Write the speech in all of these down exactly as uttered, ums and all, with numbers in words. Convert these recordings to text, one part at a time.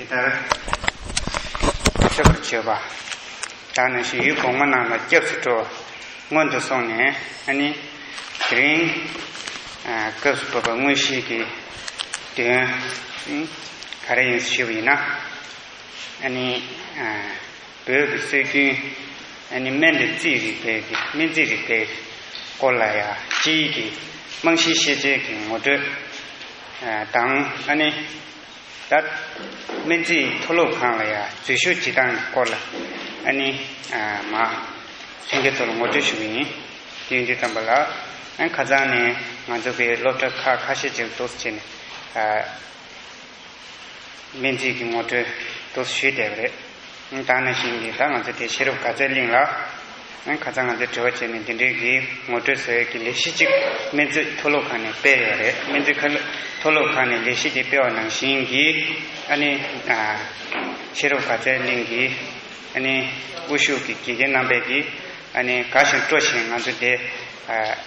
ལྟར་ཆོས་པར་བྱེད་པ། ད་ནང་བཞིན་ཡུལ་གོང་མ་རྣམས་ལ་སྐྱབས་སུ་འགྲོ་བ་སྔོན་དུ་སོང་ནས། ཨ་ནི་དེ་རིང་ཨ་སྐབས་སུ་བབ་པ་དངོས་གཞི་གི་དོན་ཨ་ག་རེ་ཡིན་ཞུས་པ་ཡིན་ན། ཨ་ནི་ཨ་བོད་ཀྱི་སྲོལ་རྒྱུན་ཨ་ནི་སྨན་དང་རྩིས་རིག་པའི་གི་སྨན་རྩིས་རིག་པའི་སྐོར་ལ་ཡང་སྤྱིའི་གི་རྨང་གཞི་ཤེས་བྱའི་གི་ངོ་སྤྲོད་ཨ་དང་། ཨ་ནི་ད་སྨན་རྩིས་མཐོ་སློབ་ཁང་ལ་ཡང་འཛུལ་ཞུགས་བྱེད་སྟངས་ཀྱི་སྐོར་ལ་ཨ་ནི་ཨ་མ་ལྷན་རྒྱས་ཚོ་ལ་ངོ་སྤྲོད་ཞུ་གི་ཡིན། དེ་ཡིན་དུས་ཙམ་པ་ལ་ཨ་ཁ་སང་ནས་ང་ཚོ་གི་སློབ་གྲྭ་ཁག་ཁ་ཤས་ཅིག་འདུག་སེ་བྱས་ནས་ཨ་སྨན་རྩིས་ཀྱི་ངོ་སྤྲོད་འདུག་སེ་ཞུས་བསྡད་པ་རེད། ད་ནང་བཞིན་གྱི་ད་ང་ཚོ་དེ་ཤེས་རབ་དགའ་ཚལ་གླིང་ལ། ཨ་ཁ་སང་ང་ཚོས་དྲི་བ་བྱས་ནས་འདི་འདྲའི་གི་ངོ་སྤྲོད་བཟོ་ཡས་ཀྱི་ལས་གཞི་གཅིག་སྨན་རྩིས་མཐོ་སློབ་ཁང་ནས་སྤེལ་ཡོད་རེད། སྨན་རྩིས་ཁ་ལ་མཐོ་སློབ་ཁང་ནས་ལས་གཞི་དེ་སྤེལ་བ་ནང་བཞིན་གྱི་ཨ་ནི་ཨ་ཤེས་རབ་དགའ་ཚལ་གླིང་གི་ཨ་ནི་དབུ་བཞུགས་ཀྱི་དགེ་རྒན་རྣམ་པས་ཀྱི་ཨ་ནི་དགའ་ཞིང་སྤྲོ་ཞིང་ང་ཚོ་དེ་ཨ་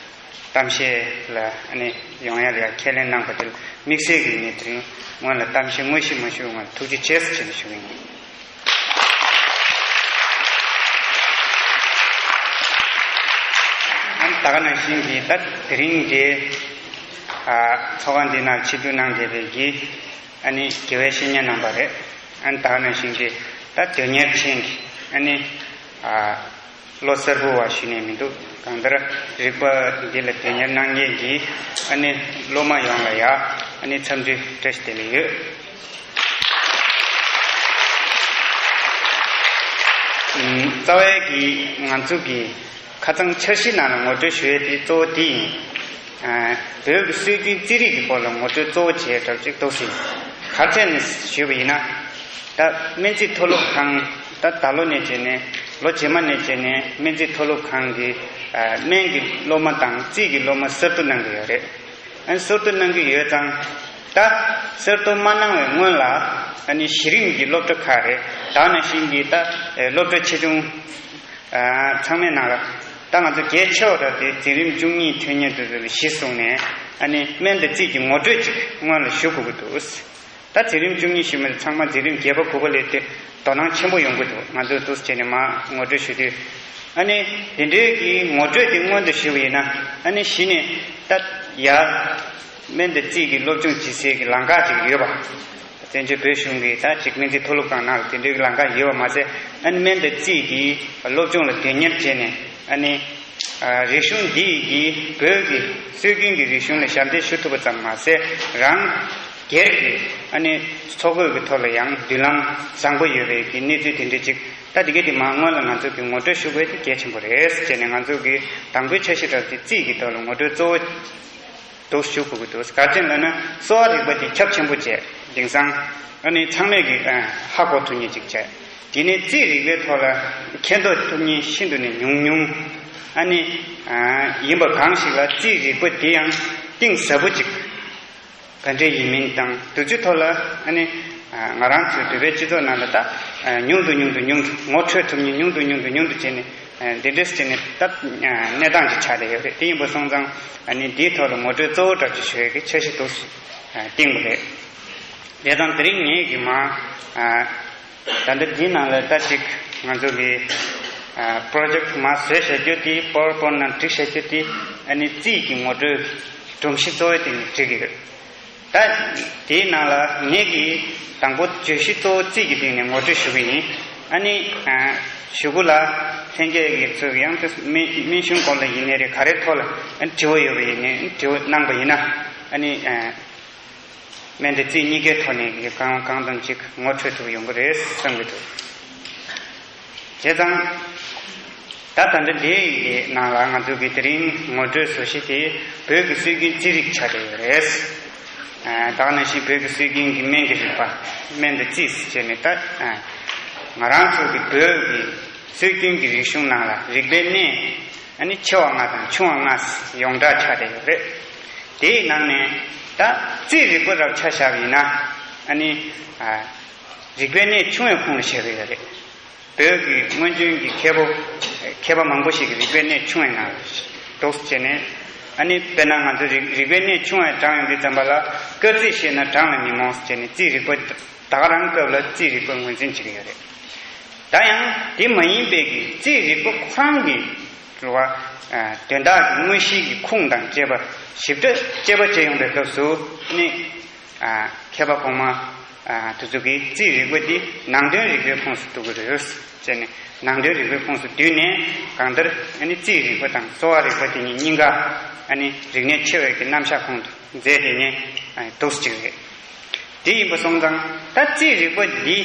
གཏམ་བཤད་ལ་ཨ་ནི་ཡོང་ཡ་ལ་ཡ་ཁས་ལེན་གནང་པ་དེར་དམིགས་བསལ་གྱི་ངས་དེ་རིང་སྔོན་ལ་གཏམ་བཤད་དངོས་གཞི་མ་ཞུས་སྔོན་ཐུགས་རྗེ་ཆེ་ཟེར་བྱས་ནས་ཞུ་གི་ཡིན། ཨ་ནི་ད་ག་ནང་བཞིན་གྱི་ད་དེ་རིང་འདི་ཨ་ཚོགས་ཁང་འདི་ནང་ཆིབས་བསྒྱུར་གནང་བསྡད་པའི་གི་ཨ་ནི་དགེ་བའི་བཤེས་གཉེན་རྣམ་པ་རེད། ཨ་ནི་ད་ག་ནང་བཞིན་གྱི་ད་དོན་གཉེར་ཅན་གྱི་ཨ་ནི་ཨ་བློ་གསར་པ་བ་ཞུས་ནས་མི་འདུག་གང་ལྟར་རིག་པ་འདི་ལ་དོན་གཉེར་གནང་མཁན་གྱི་ཨ་ནི་སློབ་མ་ཡོངས་ལ་ཡ་ཨ་ནི་འཚམས་འདྲི་བཀྲ་ཤིས་བདེ་ལེགས་ཡོད། ཨུམ། རྩ་བའི་གི་ང་ཚོ་གི་ཁ་སང་འཆར་གཞི་ནང་ལ་ངོ་སྤྲོད་ཞུ་ཡས་དེ་གཙོ་བོ་དེ་ཡིན། ཨ་བོད་ཀྱི་སྲོལ་རྒྱུན་རྩིས་རིག་གི་སྐོར་ལ་ངོ་སྤྲོད་གཙོ་བོ་བྱས་གྲབས་ཅིག་འདུག་སེ་ག་རེ་བྱས་ནས་ཞུས་པ་ཡིན་ན། ད་སྨན་རྩིས་མཐོ་སློབ་ཁང་ད་ད་ལོ་ནས་བྱས་ནས་ལོ་རྗེས་མ་ནས་བྱས་ནས་སྨན་རྩིས་མཐོ་སློབ་ཁང་གི་ཨ་སྨན་གྱི་སློབ་མ་དང་རྩིས་ཀྱི་སློབ་མ་གསར་གཏོད་གནང་གི་ཡོད་རེད། ཨ་ནི་གསར་གཏོད་གནང་གི་ཡོད་ཙང་། ད་གསར་གཏོད་མ་གནང་བའི་སྔོན་ལ་ཨ་ནི་གཞི་རིམ་གྱི་སློབ་གྲྭ་ཁག་རེད། ད་ནང་བཞིན་གྱི་ད་ཨེ་སློབ་གྲྭ་ཆེ་ཆུང་ཨ་ཚང་མའི་ནང་ལ་ད་ང་ཚོ་གལ་ཆེ་བ་ར་དེ་འཛིན་རིམ་བཅུ་གཉིས་ཐོན་མཁན་དེ་ཚོ་ལ་གཞི་བཟུང་ནས་ཨ་ནི་སྨན་དང་རྩིས་ཀྱི་ངོ་སྤྲོད་ཅིག་སྔོན་ལ་ཞུ་དགོས་ཀྱི་འདུག་ད་འཛིན་རིམ་བཅུ་གཉིས་ཞུས་མ་རེད། ཚང་མ་འཛིན་རིམ་བརྒྱད་པ་དགུ་པ་སླེབས་དུས་དོ་སྣང་ཆེན་པོ་ཡོང་གི་འདུག་ང་ཚོས་འདུག་སེ་བྱས་ནས་མར་ངོ་སྤྲོད་ཞུ་དུས། ཨ་ནི་འདི་འདྲའི་གི་ངོ་སྤྲོད་དེ་སྔོན་དུ་ཞུས་པ་ཡིན་ན། ཨ་ནི་གཞི་ནས་ད་ཡར་སྨན་དང་རྩིས་ཀྱི་སློབ་སྦྱོང་བྱེད་སའི་གི་ལམ་ཁ་ཅིག་ཡོད་པ། བཙན་བྱོལ་བོད་གཞུང་གི་ད་ཅིག་སྨན་རྩིས་མཐོ་སློབ་ཁང་ནང་ལ་དེ་འདྲའི་གི་ལམ་ཁ་ཡོད་པ་མ་ཟད། ཨ་ནི་སྨན་དང་རྩིས་ཀྱི་སློབ་སྦྱོང་ལ་དོན་གཉེར་བྱས་ནས། ཨ་ནི་ཨ་རིག་གཞུང་འདི་ཡི་བོད་ཀྱི་སྲོལ་རྒྱུན་གྱི་རིག་གཞུང་ལ་ཞབས་འདེགས་ཞུ་ཐུབ་པ་ཙམ་མ་ཟད། རང་སྒེར་གྱི་ཨ་ནི་འཚོ་གོས་ཀྱི་ཐོག་ལ་ཡང་མདུན་ལམ་བཟང་པོ་ཡོད་པའི་གི་གནས་ཚུལ་དེ་འདྲ་ཅིག་ད་དེ་ག་དེ་མ་སྔོན་ལ་ང་ཚོ་གི་ངོ་སྤྲོད་ཞུ་དགོས་དེ་གལ་ཆེན་པོ་རེད་ཟེར་ནས། ང་ཚོ་གི་དང་པོའི་འཆར་གཞི་དྲ་དེ་རྩིས་ཀྱི་ཐོག་ལ་ངོ་སྤྲོད་གཙོ་བོ་འདུག་ཞུ་དགོས་ཀྱི་འདུག་ག་རེ་ཡིན་ལབ་ན། གསོ་བ་རིག་པ་དེ་ཁྱབ་ཆེན་པོ་བྱས། དེང་སང་ཨ་ནི་ཚང་མས་ཀྱི་ཨ་ཧ་གོ་ཐུབ་མཁན་ཅིག་བྱས། དེ་ནས་རྩིས་རིག་པའི་ཐོག་ལ་མཁྱེན་རྟོགས་ཐུབ་མཁན་ཤིན་ཏུ་ནས་ཉུང་ཉུང་། ཨ་ནི་ཨ་ཡིན་པ་གང་ཞིག་ལ་རྩིས་རིག་པ་དེ་ཡང་གཏིང་ཟབ་པོ་ཅིག་ག་འདྲ་ཡིན་མིན་དང་དེ་ཚོའི་ཐོག་ལ་ཨ་ནི་ཨ་ང་རང་ཚོའི་བོད་པའི་སྤྱི་ཚོགས་ནང་ལ་ད་ཨ་ཉུང་དུ་ཉུང་དུ་ཉུང་དུ་ངོ་འཕྲོད་ཐུབ་མཁན་ཉུང་དུ་ཉུང་དུ་ཉུང་དུ་བྱས་ནས། ཨ་འདི་འདྲས་བྱས་ནས་ད་ཨ་གནས་སྟངས་ཅིག་ཆགས་བསྡད་ཡོད་རེད། དེ་ཡིན་པ་སོང་ཙང་ཨ་ནི་འདིའི་ཐོག་ལ་ངོ་སྤྲོད་གཙོ་བོ་འདྲ་ཅིག་ཞུ་ཡས་ཀྱི་འཆར་གཞི་འདུག་ཨ་བཏིང་བ་རེད། བྱས་ཙང་དེ་རིང་ངས་ཀྱི་མ་ཨ་ད་ལྟ་འདིའི་ནང་ལ་ད་ཅིག་ང་ཚོ་གི་ཨ་པྲོ་ཇེག་མ་བཟོས་བཞག་རྒྱུ་དེ། པ་ཝར་པོའིན་ཊི་ནང་བསྒྲིགས་བཞག་རྒྱུ་དེ། ཨ་ནི་རྩིས་ཀྱི་ངོ་སྤྲོད་སྒྲོམ་གཞི་གཙོ་བོའི་སྟེང་ནས་བསྒྲིགས་ཀྱི་ཡོད། ད་དེའི་ནང་ལ་ངེད་ཀྱིས་དང་པོ་བརྗོད་གཞི་གཙོ་བོ་རྩིས་ཀྱི་སྟེང་ནས་ངོ་སྤྲོད་ཞུ་གི་ཡིན། ཨ་ནི་ཨ་གཞུག་གུ་ལ་ལྷན་རྒྱས་ཀྱི་ཚོས་ཡང་དེ་སྨན་སྨན་གཞུང་སྐོར་ལ་ཡིན་ནའི་རེད། ག་རེ་ཐོག་ལ་ཨ་དྲི་བ་ཡོད་པ་ཡིན་ནའི་དྲི་བ་གནང་པ་ཡིན་ན། ཨ་ནི་ཨ་སྨན་དང་རྩིས་གཉིས་ཀའི་ཐོག་ནས་ཀྱི་གང་གང་འཚམ་ཅིག་ངོ་འཕྲོད་ཐུབ་ཡོང་གི་རེད་བསམ་གྱི་འདུག་བྱས་ཙང་། ད་ད་ལྟ་འདིའི་ནང་ལ་ང་ཚོ་གི་དེ་རིང་ངོ་སྤྲོད་བཟོ་གཞི་དེ་བོད་ཀྱི་སྲོལ་རྒྱུན་རྩིས་རིག་ཆགས་བསྡད་ཡོད་རེད། ཨ་ད་ག་ནང་བཞིན་བོད་ཀྱི་སྲོལ་རྒྱུན་གྱི་སྨན་གྱི་རིག་པ། སྨན་དང་རྩིས་ཟེར་ནས་ད་ཨ་ང་རང་ཚོ་གི་བོད་ཀྱི་སྲོལ་རྒྱུན་གྱི་རིག་གཞུང་ནང་ལ་རིག་པའི་གནས་ཨ་ནི་ཆེ་བ་ལྔ་དང་ཆུང་བ་ལྔ་ཡོངས་གྲགས་ཆགས་བསྡད་ཡོད་རེད། དེའི་ནང་ནས་ད་རྩིས་རིག་པ་རབ་ཆ་བཞག་པ་ཡིན་ན། ཨ་ནི་ཨ་རིག་པའི་གནས་ཆུང་བའི་ཁོངས་ལ་བཞག་གི་ཡོད་རེད། བོད་ཀྱི་སྔོན་བྱོན་གྱི་མཁས་པོ་མཁས་པ་མང་པོ་ཞིག་གིས་རིག་པའི་གནས་ཆུང་བའི་ནང་འདུག་སེ་བྱས་ནས་ ཨ་ནི་དཔེར་ན་ང་ཚོ་རིག་རིག་པའི་གནས་ཆུང་བ་དྲངས་ཡོང་དུས་ཙམ་པ་ལ། སྐར་རྩིས་ཤེས་ན་གྲངས་ལ་མི་རྨོངས་ཟེར་ནས། རྩིས་རིག་པ་ད་ག་རང་སྐབས་ལ་རྩིས་རིག་པ་ངོས་འཛིན་བྱེད་ཀྱི་ཡོད་རེད། ད་ཡང་དེ་མ་ཡིན་པའི་གི་རྩིས་རིག་པ་ཁོ་རང་གི་རེད་བ། ཨ་དོན་དག་གི་དངོས་གཞིའི་གི་ཁུངས་དང་བཅས་པ་ཞིབ་ཕྲ་དཔྱད་པ་བྱེད་ཡོང་པའི་སྐབས་སུ་ནི། ཨ་མཁས་པ་གོང་མ་ཨ་དེ་ཚོ་གིས་རྩིས་རིག་པ་འདི་ནང་དོན་རིག་པའི་ཁོངས་སུ་གཏུག་གི་རེད་ཟེར་ནས། ནང་དོན་རིག་པའི་ཁོངས་སུ་བསྡུས་ནས། གང་ལྟར་ཨ་ནི་རྩིས་རིག་པ་དང་གསོ་བ་རིག་པ་དེ་གཉིས་གཉིས་ཀ་ཨ་ནི་རིག་གནས་ཆེ་བའི་གི་རྣམ་གཞག་ཁོངས་སུ་མཛད་དེ་ནས་ཨ་འདུག་ཅིག་རེད། དེ་ཡིན་པ་སོང་ཙང་། ད་རྩིས་རིག་པ་འདི་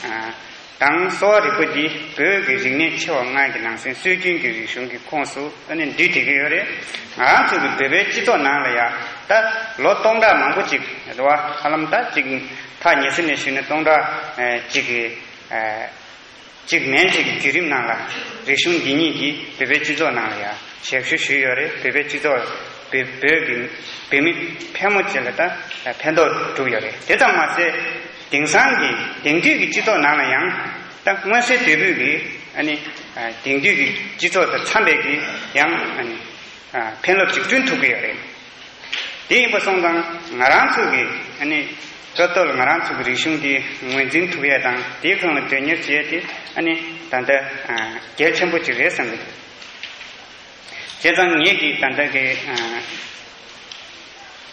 ཨ་དང་གསོ་བ་རིག་པ་འདི་བོད་ཀྱི་རིག་གནས་ཆེ་བ་ལྔ་གི་ནང་གསེས་སྲོལ་རྒྱུན་གྱི་རིག་གཞུང་གི་ཁོངས་སུ་ཨ་ནི་འདུས་བསྡད་ཀྱི་ཡོད་རེད། ང་རང་ཚོ་གི་བོད་པའི་སྤྱི་ཚོགས་ནང་ལ་ཡང་ད་ལོ་སྟོང་ཕྲག་མང་པོ་ཅིག་རེད་བ། ཧ་ལམ་ད་ཅིག་ཐག་ཉེ་ས་ནས་ཞུས་ན་སྟོང་ཕྲག་ཨ་གཅིག་གི་ཨ་གཅིག་མན་ཆད་ཀྱི་བརྒྱུད་རིམ་ནང་ལ། རིག་གཞུང་འདི་ཉིད་ཀྱིས་བོད་པའི་སྤྱི་ཚོགས་ནང་ལ་ཡང་ཞབས་ཞུ་ཞུས་ཡོད་རེད། བོད་པའི་སྤྱི་ཚོགས། བོད་བོད་ཀྱི་བོད་མི་ཕལ་མོ་ཆེ་ལ་ད་ཕན་ཐོགས་བསྒྲུབས་ཡོད་རེད། དེ་ཙམ་མ་ཟད། དེང་སང་གི་དེང་དུས་ཀྱི་སྤྱི་ཚོགས་ནང་ལ་ཡང་ད་མངོན་གསལ་དོད་པོས་ཀྱིས་ཨ་ནི་དེང་དུས་ཀྱི་སྤྱི་ཚོགས་དང་འཚམ་པའི་གི་ཡང་ཨ་ནི་ཕན་རླབས་ཅིག་བསྐྲུན་ཐུབ་ཀྱི་ཡོད་རེད། དེ་ཡིན་པ་སོང་ཙང་། ང་རང་ཚོ་གི་ཨ་ནི་སྐབས་ཐོག་ལ་ང་རང་ཚོ་གི་རིག་གཞུང་འདི་ངོས་འཛིན་ཐུབ་ཡས་དང་། དེའི་སྒང་ལ་དོན་གཉེར་བྱེད་ཡས་དེ་ཨ་ནི་ད་ལྟ་ཨ་གལ་ཆེན་པོ་ཅིག་རེད་བསམ་གི་འདུག་བྱས་ཙང་ངེད་ཀྱིས་ད་ལྟ་གི་ཨ་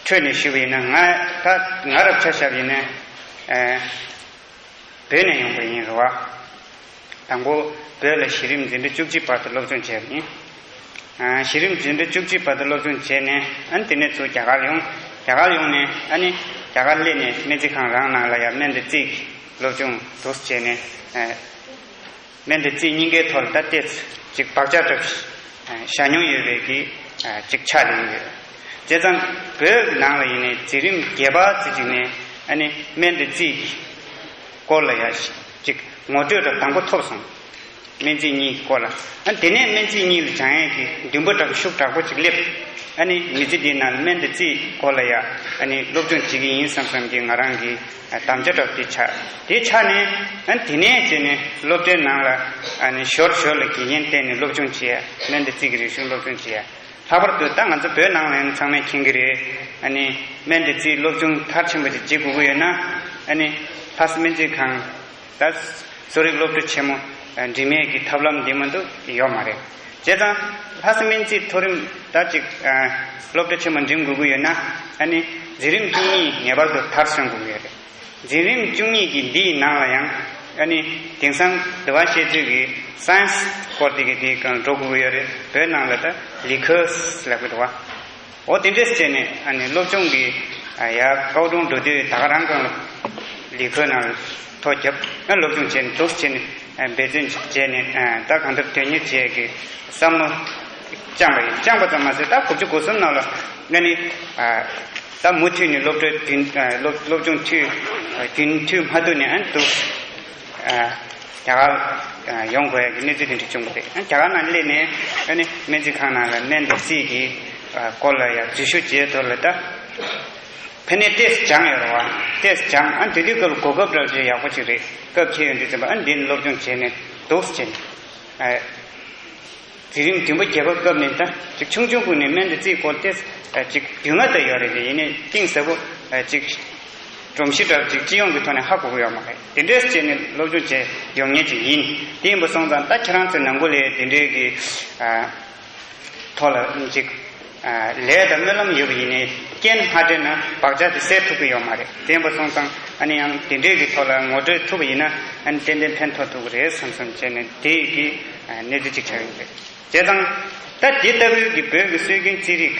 འཕྲོས་ནས་ཞུས་པ་ཡིན་ན། ང་ད་ང་རང་ཆ་བཞག་པ་ཡིན་ན་ཨ་བོད་ནས་ཡོང་པ་ཡིན་རེད་བ། དང་པོ་བོད་ལ་གཞི་རིམ་འཛིན་གྲྭ་བཅུ་གཅིག་བར་དུ་སློབ་སྦྱོང་བྱས་པ་ཡིན། ཨ་གཞི་རིམ་འཛིན་གྲྭ་བཅུ་གཅིག་བར་དུ་སློབ་སྦྱོང་བྱས་ནས། ཨ་ནི་དེ་ནས་ཚུར་རྒྱ་གར་ཡོང་། རྒྱ་གར་ཡོང་ནས་ཨ་ནི་རྒྱ་གར་སླེབས་ནས་སྨན་རྩིས་ཁང་རང་ནང་ལ་ཡང་སྨན་དང་རྩིས་ཀྱི་སློབ་སྦྱོང་འདུག་སེ་བྱས་ནས། ཨ་སྨན་དང་རྩིས་གཉིས་ཀའི་ཐོག་ལ་ད་ཏོག་ཙམ་ཅིག་བག་ཆགས་འདྲ་བོ་ཞིག་བཞག་མྱོང་ཡོད་པའི་གི་ཨ་ཅིག་ཆགས་ལེན་ཡོད། བྱས་ཙང་བོད་ནང་ལ་ཡིན་ནའི་འཛིན་རིམ་བརྒྱད་པ་ཙམ་ཅིག་ནས་ཨ་ནི་སྨན་དང་རྩིས་ཀྱི་སྐོར་ལ་ཡང་ཅིག་ངོ་སྤྲོད་རབ་དང་པོ་ཐོབ་སོང་། སྨན་རྩིས་གཉིས་ཀྱི་སྐོར་ལ། ཨ་ནི་དེ་ནས་སྨན་རྩིས་གཉིས་ལ་སྦྱང་ཡས་ཀྱི་འདུན་པ་འདྲ་པོ་ཤུགས་དྲག་པོ་ཅིག་སླེབས། ཨ་ནི་མི་ཚེ་འདིའི་ནང་ལ་སྨན་དང་རྩིས་སྐོར་ལ་ཡང་ཨ་ནི་སློབ་སྦྱོང་བྱེད་ཀྱི་ཡིན་བསམ་བསམ་གྱི་ང་རང་གི་ཨ་དམ་བཅའ་འདྲ་པོ་དེ་ཆགས། དེ་ཆགས་ནས། ཨ་ནི་དེ་ནས་བྱས་ནས་སློབ་གྲྭའི་ནང་ལ་ཨ་ནི་ཞོར་ཞོར་ལ་དགེ་རྒན་བསྟེན་ནས་སློབ་སྦྱོང་བྱེད་ཡ། སྨན་དང་རྩིས་ཀྱི་རིག་གཞུང་སློབ་སྦྱོང་བྱེད་ཡ། ལྷག་པར་དུ་ད་ང་ཚོ་བོད་ནང་ལ་ཡང་ཚང་མས་མཁྱེན་གྱི་རེད། ཨ་ནི་སྨན་དང་རྩིས་སློབ་སྦྱོང་མཐར་ཕྱིན་པ་ཅིག་བྱེད་དགོས་ཀྱི་ཡོད་ན། ཨ་ནི་ལྷ་ས་སྨན་རྩིས་ཁང་། ད་གསོ་རིག་སློབ་གྲྭ་ཆེན་མོ་ཨ་འགྲིམ་ཡས་ཀྱི་ཐབས་ལམ་འདི་མ་གཏོགས་ཡོད་མ་རེད། བྱས་ཙང་ལྷ་ས་སྨན་རྩིས་མཐོ་རིམ་ད་ཅིག་ཨ་སློབ་གྲྭ་ཆེན་མོ་འགྲིམ་དགོས་ཀྱི་ཡོད་ན། ཨ་ནི་འཛིན་རིམ་བཅུ་གཉིས་ངེས་པར་དུ་མཐར་སོན་དགོས་ཀྱི་ཡོད་རེད། འཛིན་རིམ་བཅུ་གཉིས་ཀྱི་འདིའི་ནང་ལ་ཡང་ཨ་ནི་དེང་སང་འདི་བ་བཤད་ཚུལ་གྱི་སའེན་སི་སྐོར་དེ་གི་དེའི་སྒང་འགྲོ་དགོས་ཀྱི་ཡོད་རེད། བོད་ནང་ལ་ད་ལི་ཁོ་ལབ་ཀྱི་འདུག་བ། འོ་དེ་འདྲས་བྱས་ནས་ཨ་ནི་སློབ་སྦྱོང་གི་ཨ་ཡ་ཀའོ་ཀྲུང་འགྲོ་དུས་ད་ག་རང་སྒང་ལ་ལི་ཁོ་ནང་ལ་ཐོ་བརྒྱབ། ཨ་སློབ་སྦྱོང་བྱས་ནས་འདུག་སེ་བྱས་ནས་ཨ་འབད་བརྩོན་བྱས་ནས། ཨ་ད་གང་ལྟར་དོན་གཉེར་བྱེད་ཀྱི་བསམ་བློ་བཅངས་པ་ཡིན། བཅངས་པ་ཙམ་མ་ཟད། ད་དགུ་བཅུ་གོ་གསུམ་ནང་ལ་ཨ་ནི་ཨ་ད་མུ་མཐུད་ནས་སློབ་གྲྭ་རྒྱུན་ཨ་སློབ་སློབ་སྦྱོང་མཐུད་ཨ་རྒྱུན་མཐུད་མ་ཐུབ་ནས། ཨ་ནི་འདུག་ཨ་རྒྱ་གར་ཡོང་དགོས་ཡ་གི་གནས་ཚུལ་དེ་འདྲ་བྱུང་བ་རེད། རྒྱ་གར་ནང་སླེབས་ནས་ཨ་ནི་སྨན་རྩིས་ཁང་ནང་ལ་སྨན་དང་རྩིས་ཀྱི་སྐོར་ལ་ཡང་འཛུལ་ཞུགས་བྱས་ཐོག་ལ་ད་ཕ་ནས་ཏོག་ཙམ་སྦྱངས་ཡོད་རེད་བ། ཏོག་ཙམ་སྦྱངས། ཨ་དེ་དུས་སྐབས་ལ་གོ་སྐབས་འདྲ་བོ་ཅིག་ཡག་པོ་ཅིག་རེད། སྐབས་འཁེལ་ཡོང་དུས་ཙམ་པ། ཨ་འདི་ནས་སློབ་སྦྱོང་བྱས་ནས་འདུག་སེ་བྱས་ནས། ཨ་འཛིན་རིམ་བདུན་པ་བརྒྱད་པ་སྐབས་ནས་ད་ཅིག་ཆུང་ཆུང་ཀུན་ནས་སྨན་དང་རྩིས་སྐོར་ཏོག་ཙམ་ཅིག་རྒྱུས་མངའ་ད་ཡོད་རེད། དེ་ཡིན་ནའི་གཏིང་ཟབ་པོ་ཅིག་སྒྲོམ་གཞི་འདྲ་ཅིག་སྤྱི་ཡོངས་ཀྱི་ཐོག་ནས་ཧ་གོ་གི་ཡོད་མ་རེད། དེ་འདྲས་བྱས་ནས་སློབ་སྦྱོང་བྱས་ཡོང་མཁན་ཅིག་ཡིན། དེ་ཡིན་པ་སོང་ཙང་། ད་ཁྱེད་རང་ཚོ་ནང་ཁུལ་ལ་དེ་འདྲའི་གི་ཨ་ཐོག་ལ་ཅིག་ཨ་ལས་དང་སྨོན་ལམ་ཡོད་པ་ཡིན་ནའི། རྐྱེན་མ་འཕྲད་ན་བག་ཆགས་དེ་སེལ་ཐུབ་ཀྱི་ཡོད་མ་རེད། དེ་ཡིན་པ་སོང་ཙང་། ཨ་ནི་ཡང་དེ་འདྲའི་གི་ཐོག་ལ་ངོ་སྤྲོད་ཐུབ་པ་ཡིན་ན། ཨ་ནི་ཏན་ཏན་ཕན་ཐོགས་ཐུབ་ཀྱི་རེད་བསམ་བསམ་བྱས་ནས། དེ་གི་ཨ་གནས་ཚུལ་ཅིག་ཆགས་ཡོད་རེད། བྱས་ཙང་། ད་དེ་ལྟ་བུའི་གི་བོད་ཀྱི་སྲོལ་རྒྱུན་རྩིས་རིག་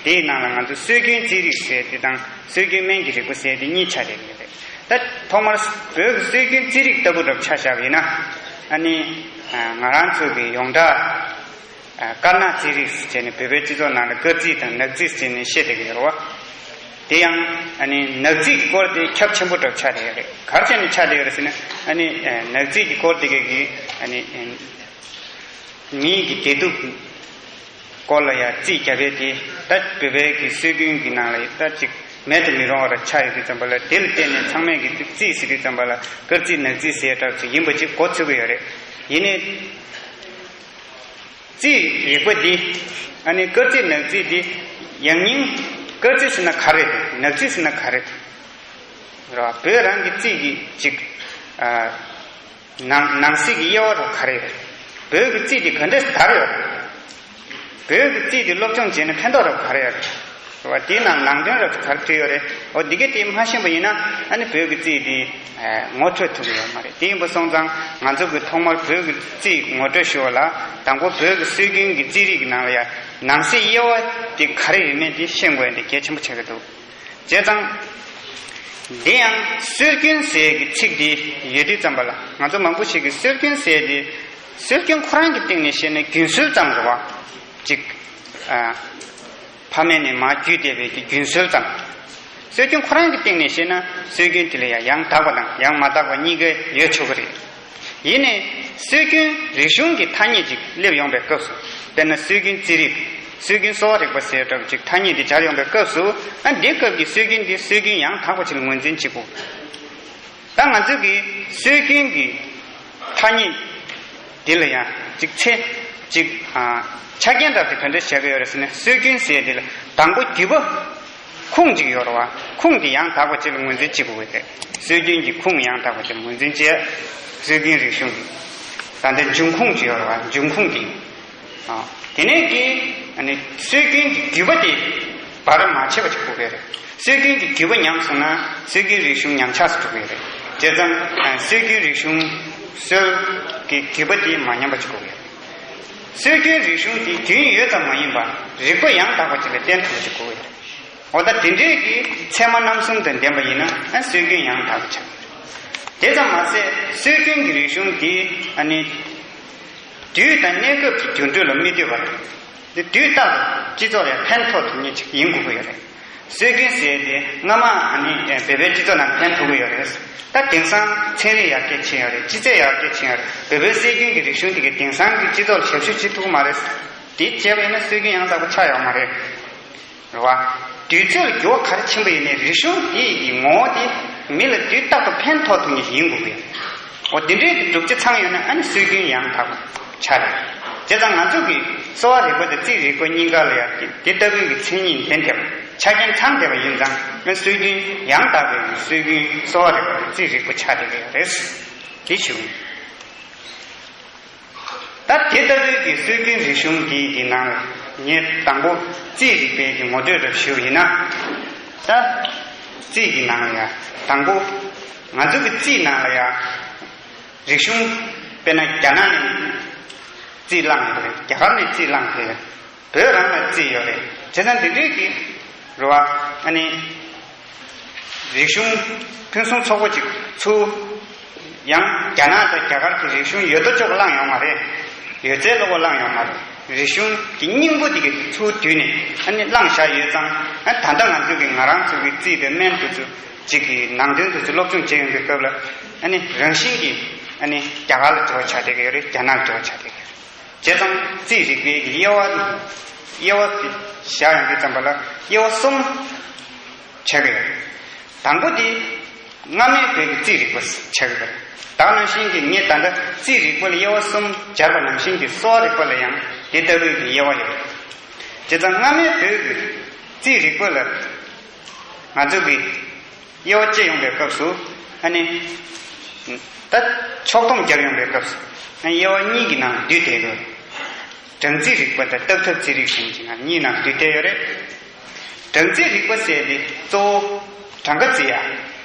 འདིའི་ནང་ལ་ང་ཚོ་སྲོལ་རྒྱུན་རྩིས་རིག་ཟེར་དེ་དང་སྲོལ་རྒྱུན་སྨན་གྱི་རིག་པ་ཟེར་དེ་གཉིས་ཆགས་བསྡད་ཡོད་རེད། ད་ཐོག་མར་བོད་ཀྱི་སྲོལ་རྒྱུན་རྩིས་རིག་ལྟ་བུ་འདྲ་པོ་ཆ་བཞག་པ་ཡིན་ན། ཨ་ནི་ཨ་ང་རང་ཚོ་གི་ཡོངས་གྲགས་ཨ་དཀར་ནག་རྩིས་རིག་ཟེར་ནས། བོད་པའི་སྤྱི་ཚོགས་ནང་ལ་སྐར་རྩིས་དང་ནག་རྩིས་ཟེར་ནས་བཤད་བསྡད་ཀྱི་ཡོད་རེད་བ། དེ་ཡང་ཨ་ནི་ནག་རྩིས་ཀྱི་སྐོར་དེ་ཁྱབ་ཆེན་པོ་འདྲ་པོ་ཆགས་བསྡད་ཡོད་རེད། ག་རེ་བྱས་ནས་ཆགས་བསྡད་ཡོད་རེད་ཟེར་ན། ཨ་ནི་ཨ་ནག་རྩིས་ཀྱི་སྐོར་དེ་ག་གི་ཨ་ནི་ཨ་མིའི་གི་བདེ་སྡུག་སྐོར་ལ་ཡང་རྩིས་རྒྱག་ཡས་དེ། ད་བོད་པའི་གི་སྲོལ་རྒྱུན་གྱི་ནང་ལ་ད་ཅིག་མེད་དུ་མི་རུང་བ་ར་ཆགས་ཡོད་དུས་ཙམ་པ་ལ། དེ་ལ་བརྟེན་ནས་ཚང་མས་གི་རྩིས་ཟེར་དུས་ཙམ་པ་ལ་སྐར་རྩིས་ནག་རྩིས་ཟེར་གྲབས་ཅིག་ཡིན་པ་ཅིག་གོ་ཚུད་ཀྱི་ཡོད་རེད། ཡིན་ནའི། རྩིས་རིག་པ་འདི། ཨ་ནི་སྐར་རྩིས་ནག་རྩིས་འདི་ ཡང་སྙིང་། སྐར་རྩིས་ཟེར་ན་ག་རེ་རེད། ནག་རྩིས་ཟེར་ན་ག་རེ་རེད། རེད་བ། བོད་རང་གི་རྩིས་ཀྱི་ཅིག་ཨ། ནང་ནང་གསེས་ཀྱི་དབྱེ་བ་རུ་ག་རེ་ཡོད་རེད། བོད་ཀྱི་རྩིས་དེ་ག་འདྲས་དར་ཡོད་རེད། བོད་ཀྱི་རྩིས་དེ་སློབ་སྦྱོང་བྱས་ན་ཕན་ཐོགས་རབ་ག་རེ་ཡོད་རེད། རེད་བ། དེའི་ནང་ནང་དོན་རབ་ག་རེ་བྲིས་ཡོད་རེད། འོ་འདི་ག་དེ་མ་ཤེས་པ་ཡིན་ན་ཨ་ནི་བོད་ཀྱི་རྩིས་དེ་ངོ་འཕྲོད་ཐུབ་ཀྱི་ཡོད་མ་རེད། དེ་ཡིན་པ་སོང་ཙང་ང་ཚོ་གི་ཐོག་མར་བོད་ཀྱི་རྩིས་ངོ་སྤྲོད་ཞུ་བ་ལ་དང་པོ་བོད་ཀྱི་སྲོལ་རྒྱུན་གྱི་རྩིས་རིག་གི་ནང་ལ་ཡང་ནང་གསེས་དབྱེ་བ་དེ་ག་རེ་ཡོད་མེད་དེ་ཤེས་དགོས་ཡ་དེ་གལ་ཆེན་པོ་ཆགས་ཀྱི་འདུག་བྱས་ཙང་། འདི་ཡང་སྲོལ་རྒྱུན་ཟེར་གྱི་ཚིག་འདི་ཡོད་དུས་ཙམ་པ་ལ་ང་ཚོ་མང་པོ་ཞིག་གིས་སྲོལ་རྒྱུན་ཟེར་དེ་སྲོལ་རྒྱུན་ཁོ་རང་གི་སྟེང་ནས་བཤད་ན་རྒྱུན་སྲོལ་ཙམ་རེད་བ། ཅིག་ཨ། ཕ་མེས་ནས་མར་བརྒྱུད་བསྡད་པའི་གི་རྒྱུན་སྲོལ་ཙམ། སྲོལ་རྒྱུན་ཁོ་རང་གི་སྟེང་ནས་བཤད་ན་སྲོལ་རྒྱུན་དེ་ལ་ཡང་ཡང་དག་པ་དང་ཡང་མ་དག་པ་གཉིས་ཀ་ཡོད་ཆོག་གི་རེད། ཡིན་ནའི་སྲོལ་རྒྱུན་རིག་གཞུང་གི་ཐ་སྙད་ཅིག་སླེབས་ཡོང་པའི་སྐབས་སུ། དཔེར་ན་སྲོལ་རྒྱུན་རྩིས་རིག་སྲོལ་རྒྱུན་གསོ་བ་རིག་པ་ཟེར་འདྲ་བོ་ཅིག་ཐ་སྙད་དེ་སྦྱར་ཡོང་པའི་སྐབས་སུ། ཨ། འདི་སྐབས་ཀྱི་སྲོལ་རྒྱུན་འདི་སྲོལ་རྒྱུན་ཡང་དག་པ་ཅིག་ལ་ངོས་འཛིན་བྱེད་དགོས། ད་ང་ཚོས་ཀྱི་སྲོལ་རྒྱུན་གྱི་ཐ་སྙད་འདི་ལ་ཡང་ཅིག་ཚེ་ཅིག་ཨ། ཆ་རྐྱེན་འདྲ་དེ་ག་འདྲ་བྱ་གི་ཡོད་རེད་ཟེར་ན། སྲོལ་རྒྱུན་ཟེར་དེ་ལ་དང་པོ་བརྒྱུད་པ་ཁུངས་གཅིག་ཡོད་རེད་བ། ཁུངས་དེ་ཡང་དག་པ་ཅིག་ལ་ངོས་འཛིན་བྱེད་དགོས་ཀྱི་རེད། སྲོལ་རྒྱུན་གྱི་ཁུངས་ཡང་དག་པ་ཅིག་ལ་ངོས་འཛིན་བྱེད། སྲོལ་རྒྱུན་རིག་གཞུང་གི་ད་ལྟ་འབྱུང་ཁུངས་ཅིག་ཡོད་རེད་བ། འབྱུང་ཁུངས་དེ། ཨ། དེ་ནས་ཀྱི་ཨ་ནི་སྲོལ་རྒྱུན་གྱི་བརྒྱུད་པ་དེ་བར་མ་ཆད་པ་ཅིག་དགོས་ཀྱི་རེད། སྲོལ་རྒྱུན་གྱི་བརྒྱུད་པ་ཉམས་སོང་ན་སྲོལ་རྒྱུན་རིག་གཞུང་ཉམས་ཆག་སུ་འགྲོ་གི་རེད། བྱས་ཙང་སྲོལ་རྒྱུན་རིག་གཞུང་སྲོལ་གྱི་བརྒྱུད་པ་དེ་མ་ཉམས་པ་ཅིག་དགོས་ཀྱི་རེད། སྲོལ་རྒྱུན་རིག་གཞུང་དེ་རྒྱུན་ཡོད་ཙམ་མ་ཡིན་པར་རིག་པ་ཡང་དག་པ་ཅིག་ལ་བརྟེན་ཐུབ་པ་ཅིག་དགོས་ཀྱི་རེད། འོ་ད་དེ་འདྲའི་གི་ཚད་མ་རྣམ་གསུམ་དང་ལྡན་པ་ཡིན་ན་ཨ་སྲོལ་རྒྱུན་ཡང་དག་པ་ཆགས་ཀྱི་རེད། དེ་ཙམ་མ་ཟད་སྲོལ་རྒྱུན་གྱི་རིག་གཞུང་དེ་ཨ་ནི་དུས་དང་གནས་སྐབས་ཀྱི་འགྱུར་འགྲོས་ལ་མི་ལྟོས་པར། དེ་དུས་རྟག་ཏུ་སྤྱི་ཚོགས་ལ་ཕན་ཐོགས་ཐུབ་མཁན་ཅིག་ཡིན་དགོས་ཀྱི་ཡོད་རེད། སྲོལ་རྒྱུན་ཟེར་དེ་སྔ་མ་ཨ་ནི་བོད་པའི་སྤྱི་ཚོགས་ནང་ཕན་ཐོགས་ཀྱི་ཡོད་རེད། ད་དེང་སང་ཚན་རིག་ཡར་རྒྱས་ཕྱིན་ཡོད་རེད། སྤྱི་ཚད་ཡར་རྒྱས་ཕྱིན་ཡོད་རེད། བོད་པའི་སྲོལ་རྒྱུན་གྱི་རིག་གཞུང་དེ་གའི་དེང་སང་གི་སྤྱི་ཚོགས་ལ་ཞབས་ཞུ་བྱེད་ཐུབ་ཀྱི་མ་རེད། དེ་བྱས་པ་ཡིན་ན་སྲོལ་རྒྱུན་ཡང་དག་པ་ཆགས་ཡོད་མ་རེད། རེད་བ། དུས་ཚོད་ལ་འགྱུར་བ་ག་རེ་ཕྱིན་པ་ཡིན་ནའི་རིག་གཞུང་དེ་ཡི་ངོ་བོ་དེ་མི་ལ་དུས་རྟག་ཏུ་ཕན་ཐོགས་ཐུབ་མཁན་ཞིག་ཡིན་དགོས་ཀྱི་ཡོད། འོ་དེ་འདྲའི་གི་གྲུབ་ཆ་ཚང་ཡོད་ན་ཨ་ནི་སྲོལ་རྒྱུན་ཡང་དག་པ་ཆགས་རེད། བྱས་ཙང་ང་ཚོ་གི་གསོ་བ་རིག་པ་དང་རྩིས་རིག་པ་གཉིས་ཀ་ལ་ཡང་དེ་ལྟ་བུའི་གི་མཚན་ཉིད་ལྡན་ཐེབས་ཆ་རྐྱེན་ཚང་བསྡད་པ་ཡིན་ཙང་ཨ་སྲོལ་རྒྱུན་ཡང་དག་པའི་གི་སྲོལ་རྒྱུན་གསོ་བ་རིག་པ་དང་རྩིས་རིག་པ་ཆགས་བསྡད་ཀྱི་ཡོད་རེད། དེ་ཞུ། ད་དེ་ལྟ་བུའི་གི་སྲོལ་རྒྱུན་རིག་གཞུང་འདིའི་གི་ནང་ལ་ངས་དང་པོ་རྩིས་རིག་པའི་གི་ངོ་སྤྲོད་རེ་ཞུ་ཡིན་ན། ད་རྩིས་ཀྱི་ནང་ལ་ཡང་དང་པོ་ང་ཚོ་གི་རྩིས་ནང་ལ་ཡང་རིག་གཞུང་དཔེར་ན་རྒྱ་ནག་ནས་རྩིས་བླངས་ཡོད་རེད། རྒྱ་གར་ནས་རྩིས་བླངས་ཡོད་རེད། བོད་རང་ལ་རྩིས་ཡོད་རེད། བྱས་ཙང་དེ་འདྲའི་གི་རེད་བ། ཨ་ནི། རིག་གཞུང་ཕུན་སུམ་ཚོགས་པོ་ཅིག་ཚུར། ཡང་རྒྱ་ནག་དང་རྒྱ་གར་གྱི་རིག་གཞུང་ཡོད་དོ་ཅོག་བླངས་ཡོང་མ་རེད། ཡོད་ཚད་ལོག་པ་བླངས་ཡོང་མ་རེད། རིག་གཞུང་གི་སྙིང་པོ་དེ་གི་ཚུར་བསྡུས་ནས་ཨ་ནི་བླངས་བཞག་ཡོད་ཙང་ཨ་ད་ལྟ་ང་ཚོ་གི་ང་རང་ཚོ་གི་རྩིས་དང་སྨན་དེ་ཚོ་ཅིག་གི་ནང་དོན་དེ་ཚོ་སློབ་སྦྱོང་བྱེད་ཡོང་གི་སྐབས་ལ་ཨ་ནི་རང་བཞིན་གྱིས་ཨ་ནི་རྒྱ་གར་ལ་འགྲོ་བ་ཆགས་བསྡད་ཀྱི་ཡོད་རེད། རྒྱ་ནག་ལ་འགྲོ་བ་ཆགས་བསྡད་ཀྱི་ཡོད་རེད། བྱས་ཙང་རྩིས་རིག་པའི་གི་དབྱེ་བ། དབྱེ་བ་དེ་བཞག་ཡོང་དུས་ཙམ་པ་ལ་དབྱེ་བ་གསུམ་ཆགས་ཀྱི་ཡོད། དང་པོ་དེ་སྔ་མའི་བོད་ཀྱི་རྩིས་རིག་པ་ཆགས་ཀྱི་ཡོད། ད་ག་ནང་བཞིན་གྱི་ངས་ད་ལྟ་རྩིས་རིག་པ་ལ་དབྱེ་བ་གསུམ་སྦྱར་བ་ནང་བཞིན་གྱི་གསོ་བ་རིག་པ་ལ་ཡང་དེ་ལྟ་བུའི་གི་དབྱེ་བ་ཡོད། བྱས་ཙང་སྔ་མའི་བོད་ཀྱི་རྩིས་རིག་པ་ལ་ང་ཚོ་གི་དབྱེ་བ་དཔྱད་ཡོང་པའི་སྐབས་སུ་ཨ་ནི། ད་ཕྱོགས་བསྡོམས་རྒྱབ་ཡོང་པའི་སྐབས་སུ་ཨ་ནི་དབྱེ་བ་གཉིས་ཀྱི་ནང་བསྡུས་བསྡད་ཡོད། གྲངས་རྩིས་རིག་པ་དང་བརྟག་ཐབས་རྩིས་རིག་ཟེར་གྱི་ནང་གཉིས་ནང་བསྡུས་བསྡད་ཡོད་རེད། གྲངས་རྩིས་རིག་པ་ཟེར་དེ་གཙོ་བོ་གྲངས་ཀ་རྩིས་ཡ།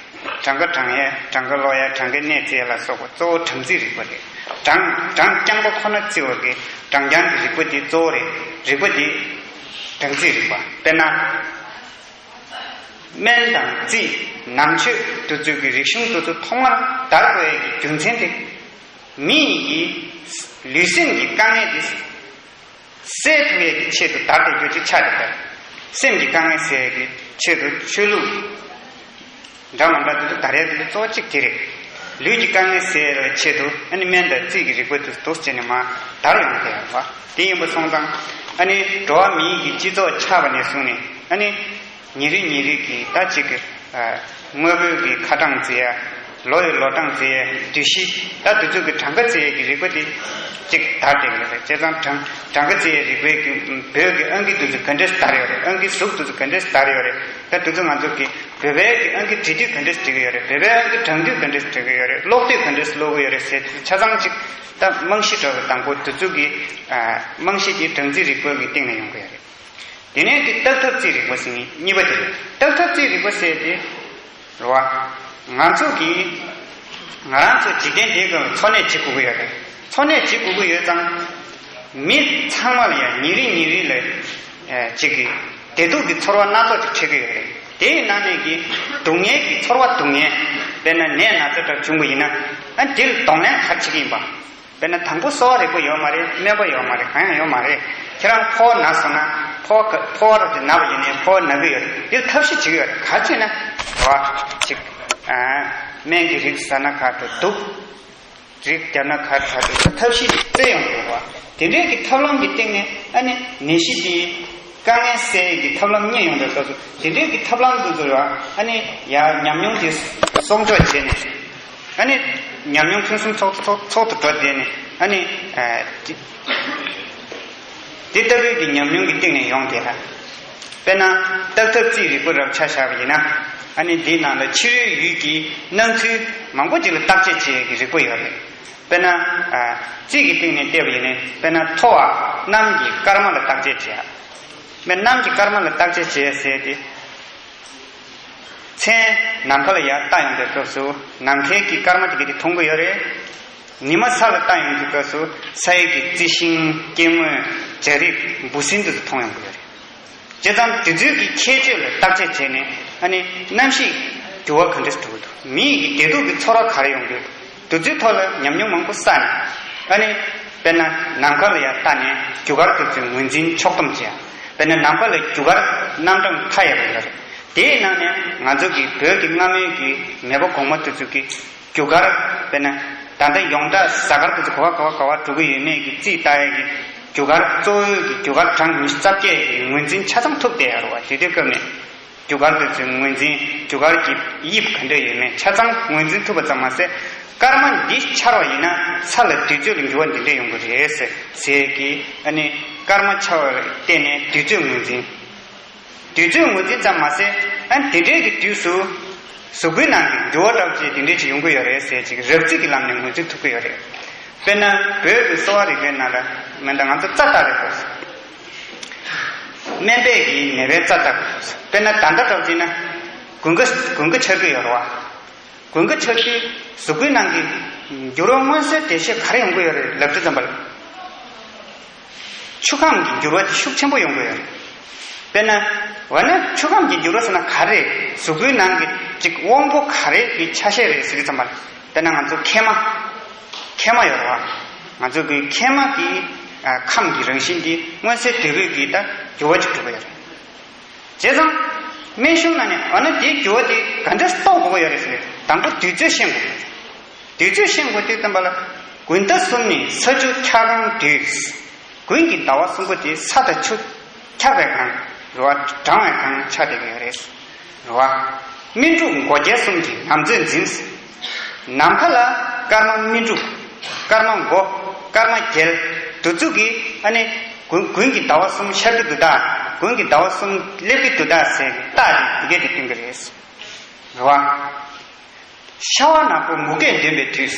གྲངས་ཀ་བགྲང་ཡ། གྲངས་ཀ་ཀློག་ཡ། གྲངས་ཀའི་གནས་རྩིས་ཡ་ལ་སོགས་པ་གཙོ་བོ་གྲངས་རྩིས་རིག་པ་རེད། གྲངས་གྲངས་རྐྱང་པ་ཁོ་ན་རྩི་བ་གི་གྲངས་རྐྱང་གི་རིག་པ་དེ་གཙོ་བོ་རེད། རིག་པ་དེ་གྲངས་རྩིས་རིག་པ། དཔེར་ན། སྨན་དང་རྩིས། ནང་ཆོས་དེ་ཚོའི་གི་རིག་གཞུང་དེ་ཚོ་ཐོག་མར་དར་དགོས་ཡ་གི་རྒྱུ་མཚན་དེ། མི་ཡི་གི་ལུས་སེམས་ཀྱི་དཀའ་ངལ་དེ་སེལ་ཐུབ་ཡ་གི་ཆེད་དུ་དར་བསྡད་རྒྱུ་ཅིག་ཆགས་བསྡད་པ་རེད། སེམས་ཀྱི་དཀའ་ངལ་སེལ་ཡ་གི་ཆེད་དུ་ཆོས་ལུགས་འདྲ་མ་འདྲ་དེ་ཚོ་དར་ཡ་དེ་ཚོ་གཙོ་བོ་གཅིག་དེ་རེད། ལུས་ཀྱི་དཀའ་ངལ་སེལ་ཡ་ཆེད་དུ་ཨ་ནི་སྨན་དང་རྩིས་ཀྱི་རིག་པ་དེ་ཚོ་འདུག་སེ་བྱས་ནས་མར་དར་ཡོང་བསྡད་ཡོད་པ། དེ་ཡིན་པ་སོང་ཙང་ཨ་ནི་འགྲོ་བ་མིའི་གི་སྤྱི་ཚོགས་ཆགས་པ་ནས་བཟུང་ནས་ཨ་ནི། ཉིན་རེ་ཉིན་རེ་གི་ད་ཅིག་གི་ཨ། དངོས་པོའི་གི་ཁ་གྲངས་རྩིས་ཡ། ལོ་ཡི་ལོ་གྲངས་བརྩི་ཡས། དུས་བཞི། ད་དེ་ཚོ་གི་གྲངས་ཀ་བརྩི་ཡས་ཀྱི་རིག་པ་དེ་གཅིག་དར་བསྡད་ཀྱི་རེད། བྱས་ཙང་གྲངས་གྲངས་ཀ་བརྩི་ཡས་རིག་པའི་གི་བོད་ཀྱི་ཨང་ཀི་དེ་ཚོ་ག་འདྲས་དར་ཡོད་རེད། ཨང་ཀི་གཟུགས་དེ་ཚོ་ག་འདྲས་དར་ཡོད་རེད། ད་དེ་ཚོ་ང་ཚོ་གི་བོད་པའི་གི་ཨང་ཀི་འབྲི་དུས་ག་འདྲས་འབྲི་གི་ཡོད་རེད། བོད་པའི་ཨང་ཀི་བགྲང་དུས་ག་འདྲས་བགྲང་གི་ཡོད་རེད། ཀློག་དུས་ག་འདྲས་ཀློག་གི་ཡོད་རེད་ཟེར་ཆ་ཚང་གཅིག་ད་རྨང་གཞི་འདྲ་བ་དང་པོ་དེ་ཚོ་གི་རྨང་གཞི་དེ་སྦྲང་རྩིའི་རིག་པ་གི་སྟེང་ནས་ཡོང་གི་ཡོད་རེད། དེ་ནས་དེ་བརྟག་ཐབས་རྩིས་རིག་པ་ཟེར་མཁན་གཉིས་པ་དེ་རེད། བརྟག་ཐབས་རྩིས་རིག་པ་ཟེར་དེ་རེད་བ། ང་ཚོ་གིས་ང་རང་ཚོ་འཇིག་རྟེན་འདིའི་སྒང་ལ་འཚོ་གནས་བྱེད་དགོས་ཀྱི་ཡོད་རེད། འཚོ་གནས་བྱེད་དགོས་ཀྱི་ཡོད་ཙང་། མི་ཚང་མ་ལ་ཡང་ཉིན་རེ་ཉིན་རེ་ལ་ཨེ་གཅིག་གི་བདེ་སྡུག་གི་ཚོར་བ་སྣ་ཚོགས་ཅིག་འཕྲད་ཀྱི་ཡོད་རེད། དེའི་ནང་ནས་ཀྱི་སྡུག་བསྔལ་གྱི་ཚོར་བ་སྡུག་བསྔལ། དཔེར་ན་ནད་ན་ཚ་འདྲ་བྱུང་བ་ཡིན་ན། ཨ་འདིར་གདོང་ལེན་ག་རེ་བྱེད་ཀྱི་ཡིན་པ། དཔེར་ན་དང་པོ་གསོ་བ་རིག་པ་ཡོད་མ་རེད། སྨན་པ་ཡོད་མ་རེད། གང་ཡང་ཡོད་མ་རེད། ཁྱེད་རང་ཕོ་བ་ན་སོང་ན་ཕོ་བ་ག་ཕོ་བ་ར་དེ་ན་བ་ཡིན་ནའི་ཕོ་བ་ན་གི་ཡོད་རེད། འདིར་ཐབས་ཤེས་བྱེད་ཀྱི་ཡོད་རེད། ག་རེ་བྱས་ན་རེད་བ། ཅིག་ཨ་སྨན་གྱི་རིགས་ཟ་ན་ག་འགྲོ་འདུག་རིགས་བརྒྱབ་ན་ག་འགྲོ་འདུག་ཐབས་ཤེས་བཙལ་ཡོང་དགོས་རེད་བ། དེ་འདྲའི་གི་ཐབས་ལམ་གྱི་སྟེང་ནས་ཨ་ནི་ནད་གཞི་དེ་དཀའ་ངལ་སེལ་ཡས་ཀྱི་ཐབས་ལམ་རྙེད་ཡོང་པའི་སྐབས་སུ་དེ་འདྲའི་གི་ཐབས་ལམ་དེ་ཚོ་རེད་བ། ཨ་ནི་ཡ་ཉམས་མྱོང་དེ་གསོག་འཇོག་བྱས་ནས། ཨ་ནི་ཉམས་མྱོང་ཕུན་སུམ་ཚོགས་ཚོགས་ཚོགས་སུ་འགྲོ་བསྡད་ནས། ཨ་ནི་ཨ་དེ་དེ་ལྟ་བུའི་གི་ཉམས་མྱོང་གི་སྟེང་ནས་ཡོང་བསྡད་ལ། དཔེར་ན་བརྟག་ཐབས་རྩིས་རིག་པ་རབ་ཆ་བཞག་པ་ཡིན་ན། ཨ་ནི་འདིའི་ནང་ལ་ཕྱི་རོལ་ཡུལ་གྱི་སྣང་ཚུལ་མང་པོ་ཅིག་ལ་བརྟག་དཔྱད་བྱེད་ཡས་ཀྱི་རིག་པ་ཡོད་རེད། དཔེར་ན་ཨ་རྩིས་ཀྱི་སྟེང་ནས་བལྟས་པ་ཡིན་ན། དཔེར་ན་མཐོ་བ་གནམ་གྱི་སྐར་མ་ལ་བརྟག་དཔྱད་བྱེད་ཡ། དཔེར་ན་གནམ་གྱི་སྐར་མ་ལ་བརྟག་དཔྱད་བྱེད་ཡས་ཟེར་ཏེ། མཚན་ནམ་མཁའ་ལ་ཡར་བལྟ་ཡོང་པའི་སྐབས་སུ་ནམ་མཁའི་གི་སྐར་མ་དེ་ག་དེ་མཐོང་གི་ཡོད་རེད། ཉི་མ་ས་ལ་བལྟ་ཡོང་དུས་སྐབས་སུ་ས་ཡི་གི་རྩི་ཤིང་སྐྱེ་དངོས་འབྲས་རིགས་འབུ་སྲིན་དེ་ཚོ་མཐོང་ཡོང་གི་ཡོད་རེད། བྱས་ཙང་དེ་ཚོའི་གི་ཁྱད་ཆོས་ལ་བརྟག་དཔྱད་བྱས་ནས། ཨ་ནི་གནམ་གཤིས་འགྱུར་བ་ག་འདྲས་འགྲོ་གི་འདུག་མི་ཡི་གི་བདེ་སྡུག་གི་ཚོར་བ་ག་རེ་ཡོང་གི་འདུག་དེ་ཚོའི་ཐོག་ལ་ཉམས་མྱོང་མང་པོ་བསགས་ནས། ཨ་ནི་དཔེར་ན་ནམ་མཁའ་ལ་ཡར་བལྟས་ནས་རྒྱུ་སྐར་དེ་ཚོའི་ངོས་འཛིན་ཕྱོགས་བསྡོམས་བྱས། དཔེར་ན་ནམ་མཁའ་ལ་རྒྱུ་སྐར་རྣམ་གྲངས་མཐའ་ཡས་པ་ཡོད་རེད། དེའི་ནང་ནས་ང་ཚོ་གི་བོད་ཀྱི་སྔ་མོའི་གི་མེས་པོ་གོང་མ་དེ་ཚོ་གི་རྒྱུ་སྐར། དཔེར་ན་ད་ལྟ་ཡོངས་གྲགས་གཟའ་སྐར་དེ་ཚོ་ག་བ་ག་བ་ག་བ་འགྲོ་གི་ཡོད་མེད་ཀྱི་རྩིས་ལྟ་ཡས་ཀྱི་རྒྱུ་སྐར། གཙོ་བོའི་གི་རྒྱུ་སྐར་གྲངས་ཉི་ཤུ་རྩ་བརྒྱད་ཀྱི་ངོས་འཛིན་ཆ་ཚང་ཐུབ་བསྡད་ཡོད་རེད་བ། དེ་དུས་སྐབས་ནས་རྒྱུ་སྐར་དེ་ཚོའི་ངོས་འཛིན། རྒྱུ་སྐར་གྱི་དབྱིབས་ག་འདྲ་ཡོད་མེད་ཆ་ཚང་ངོས་འཛིན་ཐུབ་པ་ཙམ་མ་ཟད། སྐར་མ་འདི་འཆར་བ་ཡིན་ན་ས་ལ་དུས་ཚོད་ལ་འགྱུར་བ་འདི་འདྲ་ཡོང་གི་རེད་ཟེར་ཟེར་གི། ཨ་ནི་སྐར་མ་འཆར་བ་ལ་བརྟེན་ནས་དུས་ཚོད་ངོས་འཛིན། དུས་ཚོད་ངོས་འཛིན་ཙམ་མ་ཟད། ཨ་ནི་དེ་འདྲའི་གི་དུས་སུ་གཟུགས་པོའི་ནང་གི་འགྱུར་བ་འདྲ་བ་ཅིག་དེ་འདྲའི་ཅིག་ཡོང་གི་ཡོད་རེད་ཟེར་ཅིག་རབ་རྩིས་ཀྱི་ལམ་ནས་ངོས་འཛིན་ཐུབ་ཀྱི་ཡོད་རེད། དཔེར་ན་བོད་ཀྱི་གསོ་བ་རིག་པའི་ནང་ལ་མེད་ད་ང་ཚོ་རྩ་བལྟ་རེད་གོ། སྨན་པས་ཀྱི་ནད་པའི་རྩ་བལྟ་དགོས། དཔེར་ན་ད་ལྟ་འདྲ་བ་ཅིག་ན་དགུན་ཁ་དགུན་ཁ་ཆགས་ཀྱི་ཡོད་རེད་བ། དགུན་ཁ་ཆགས་དུས་གཟུགས་པོའི་ནང་གི་འགྱུར་བ་མངོན་གསལ་དོད་ཤོས་ག་རེ་ཡོང་གི་ཡོད་རེད་ལབ་དུས་ཙམ་པ་ལ། ཆུ་ཁམས་ཀྱི་འགྱུར་བ་དེ་ཤུགས་ཆེན་པོ་ཡོང་གི་ཡོད་རེད། དཔེར་ན། འོ་ན་ཆུ་ཁམས་ཀྱི་འགྱུར་བ་ཟེར་ན་ག་རེ་རེད། གཟུགས་པོའི་ནང་གི་ཅིག་དབང་པོ་ག་རེ་གི་ཆ་ཤས་རེད་ཟེར་དུས་ཙམ་པ་ལ། དཔེར་ན་ང་ཚོ་མཁལ་མ། མཁལ་མ་ཡོད་རེད་བ། ང་ཚོ་གི་མཁལ་མ་གི་ཨ་ཁམས་ཀྱི་རང་བཞིན་དེ་མངོན་གསལ་དོད་པོས་ཀྱི་ད་འགྱུར་བ་ཅིག་འགྲོ་གི་ཡོད་རེད། བྱས་ཙང་། སྨན་གཞུང་ནང་ནས་འོ་ན་དེའི་འགྱུར་བ་དེ་ག་འདྲ་རྟོགས་དགོས་ཀྱི་ཡོད་རེད་ཟེར་ན། དང་པོ་དུས་ཚོད་ཤེས་དགོས་ཀྱི་རེད། དུས་ཚོད་ཤེས་དགོས་དུས་ཙམ་པ་ལ། དགུན་ཟླ་གསུམ་ནི་ས་ཆུ་འཁྱག་གང་དུས། དགུན་གྱི་ཟླ་བ་གསུམ་པོ་དེ་ས་དང་ཆུ་འཁྱག་པའི་སྒང་རེད་བ། གྲང་བའི་སྒང་ཆགས་བསྡད་ཀྱི་ཡོད་རེད། རེད་བ། སྨིན་དྲུག་མགོ་རྒྱལ་གསུམ་གྱི་ནམ་ཚོད་འཛིན། ནམ་མཁའ་ལ་སྐར་མ་སྨིན་དྲུག་སྐར་མ་མགོ། སྐར་མ་རྒྱལ། དེ་ཚོ་གིས་ཨ་ནི་དགུན་དགུན་གྱི་ཟླ་བ་གསུམ་ཤར་གྱི་འདུག་ད། དགུན་གྱི་ཟླ་བ་གསུམ་སླེབས་ཀྱི་འདུག་ད་ཟེར་རྟགས་དེ་དེ་གས་དེ་སྟོན་གྱི་རེད། རེད་བ། ཤ་བ་ནག་པོ་མུ་གེས་འདོན་པའི་དུས།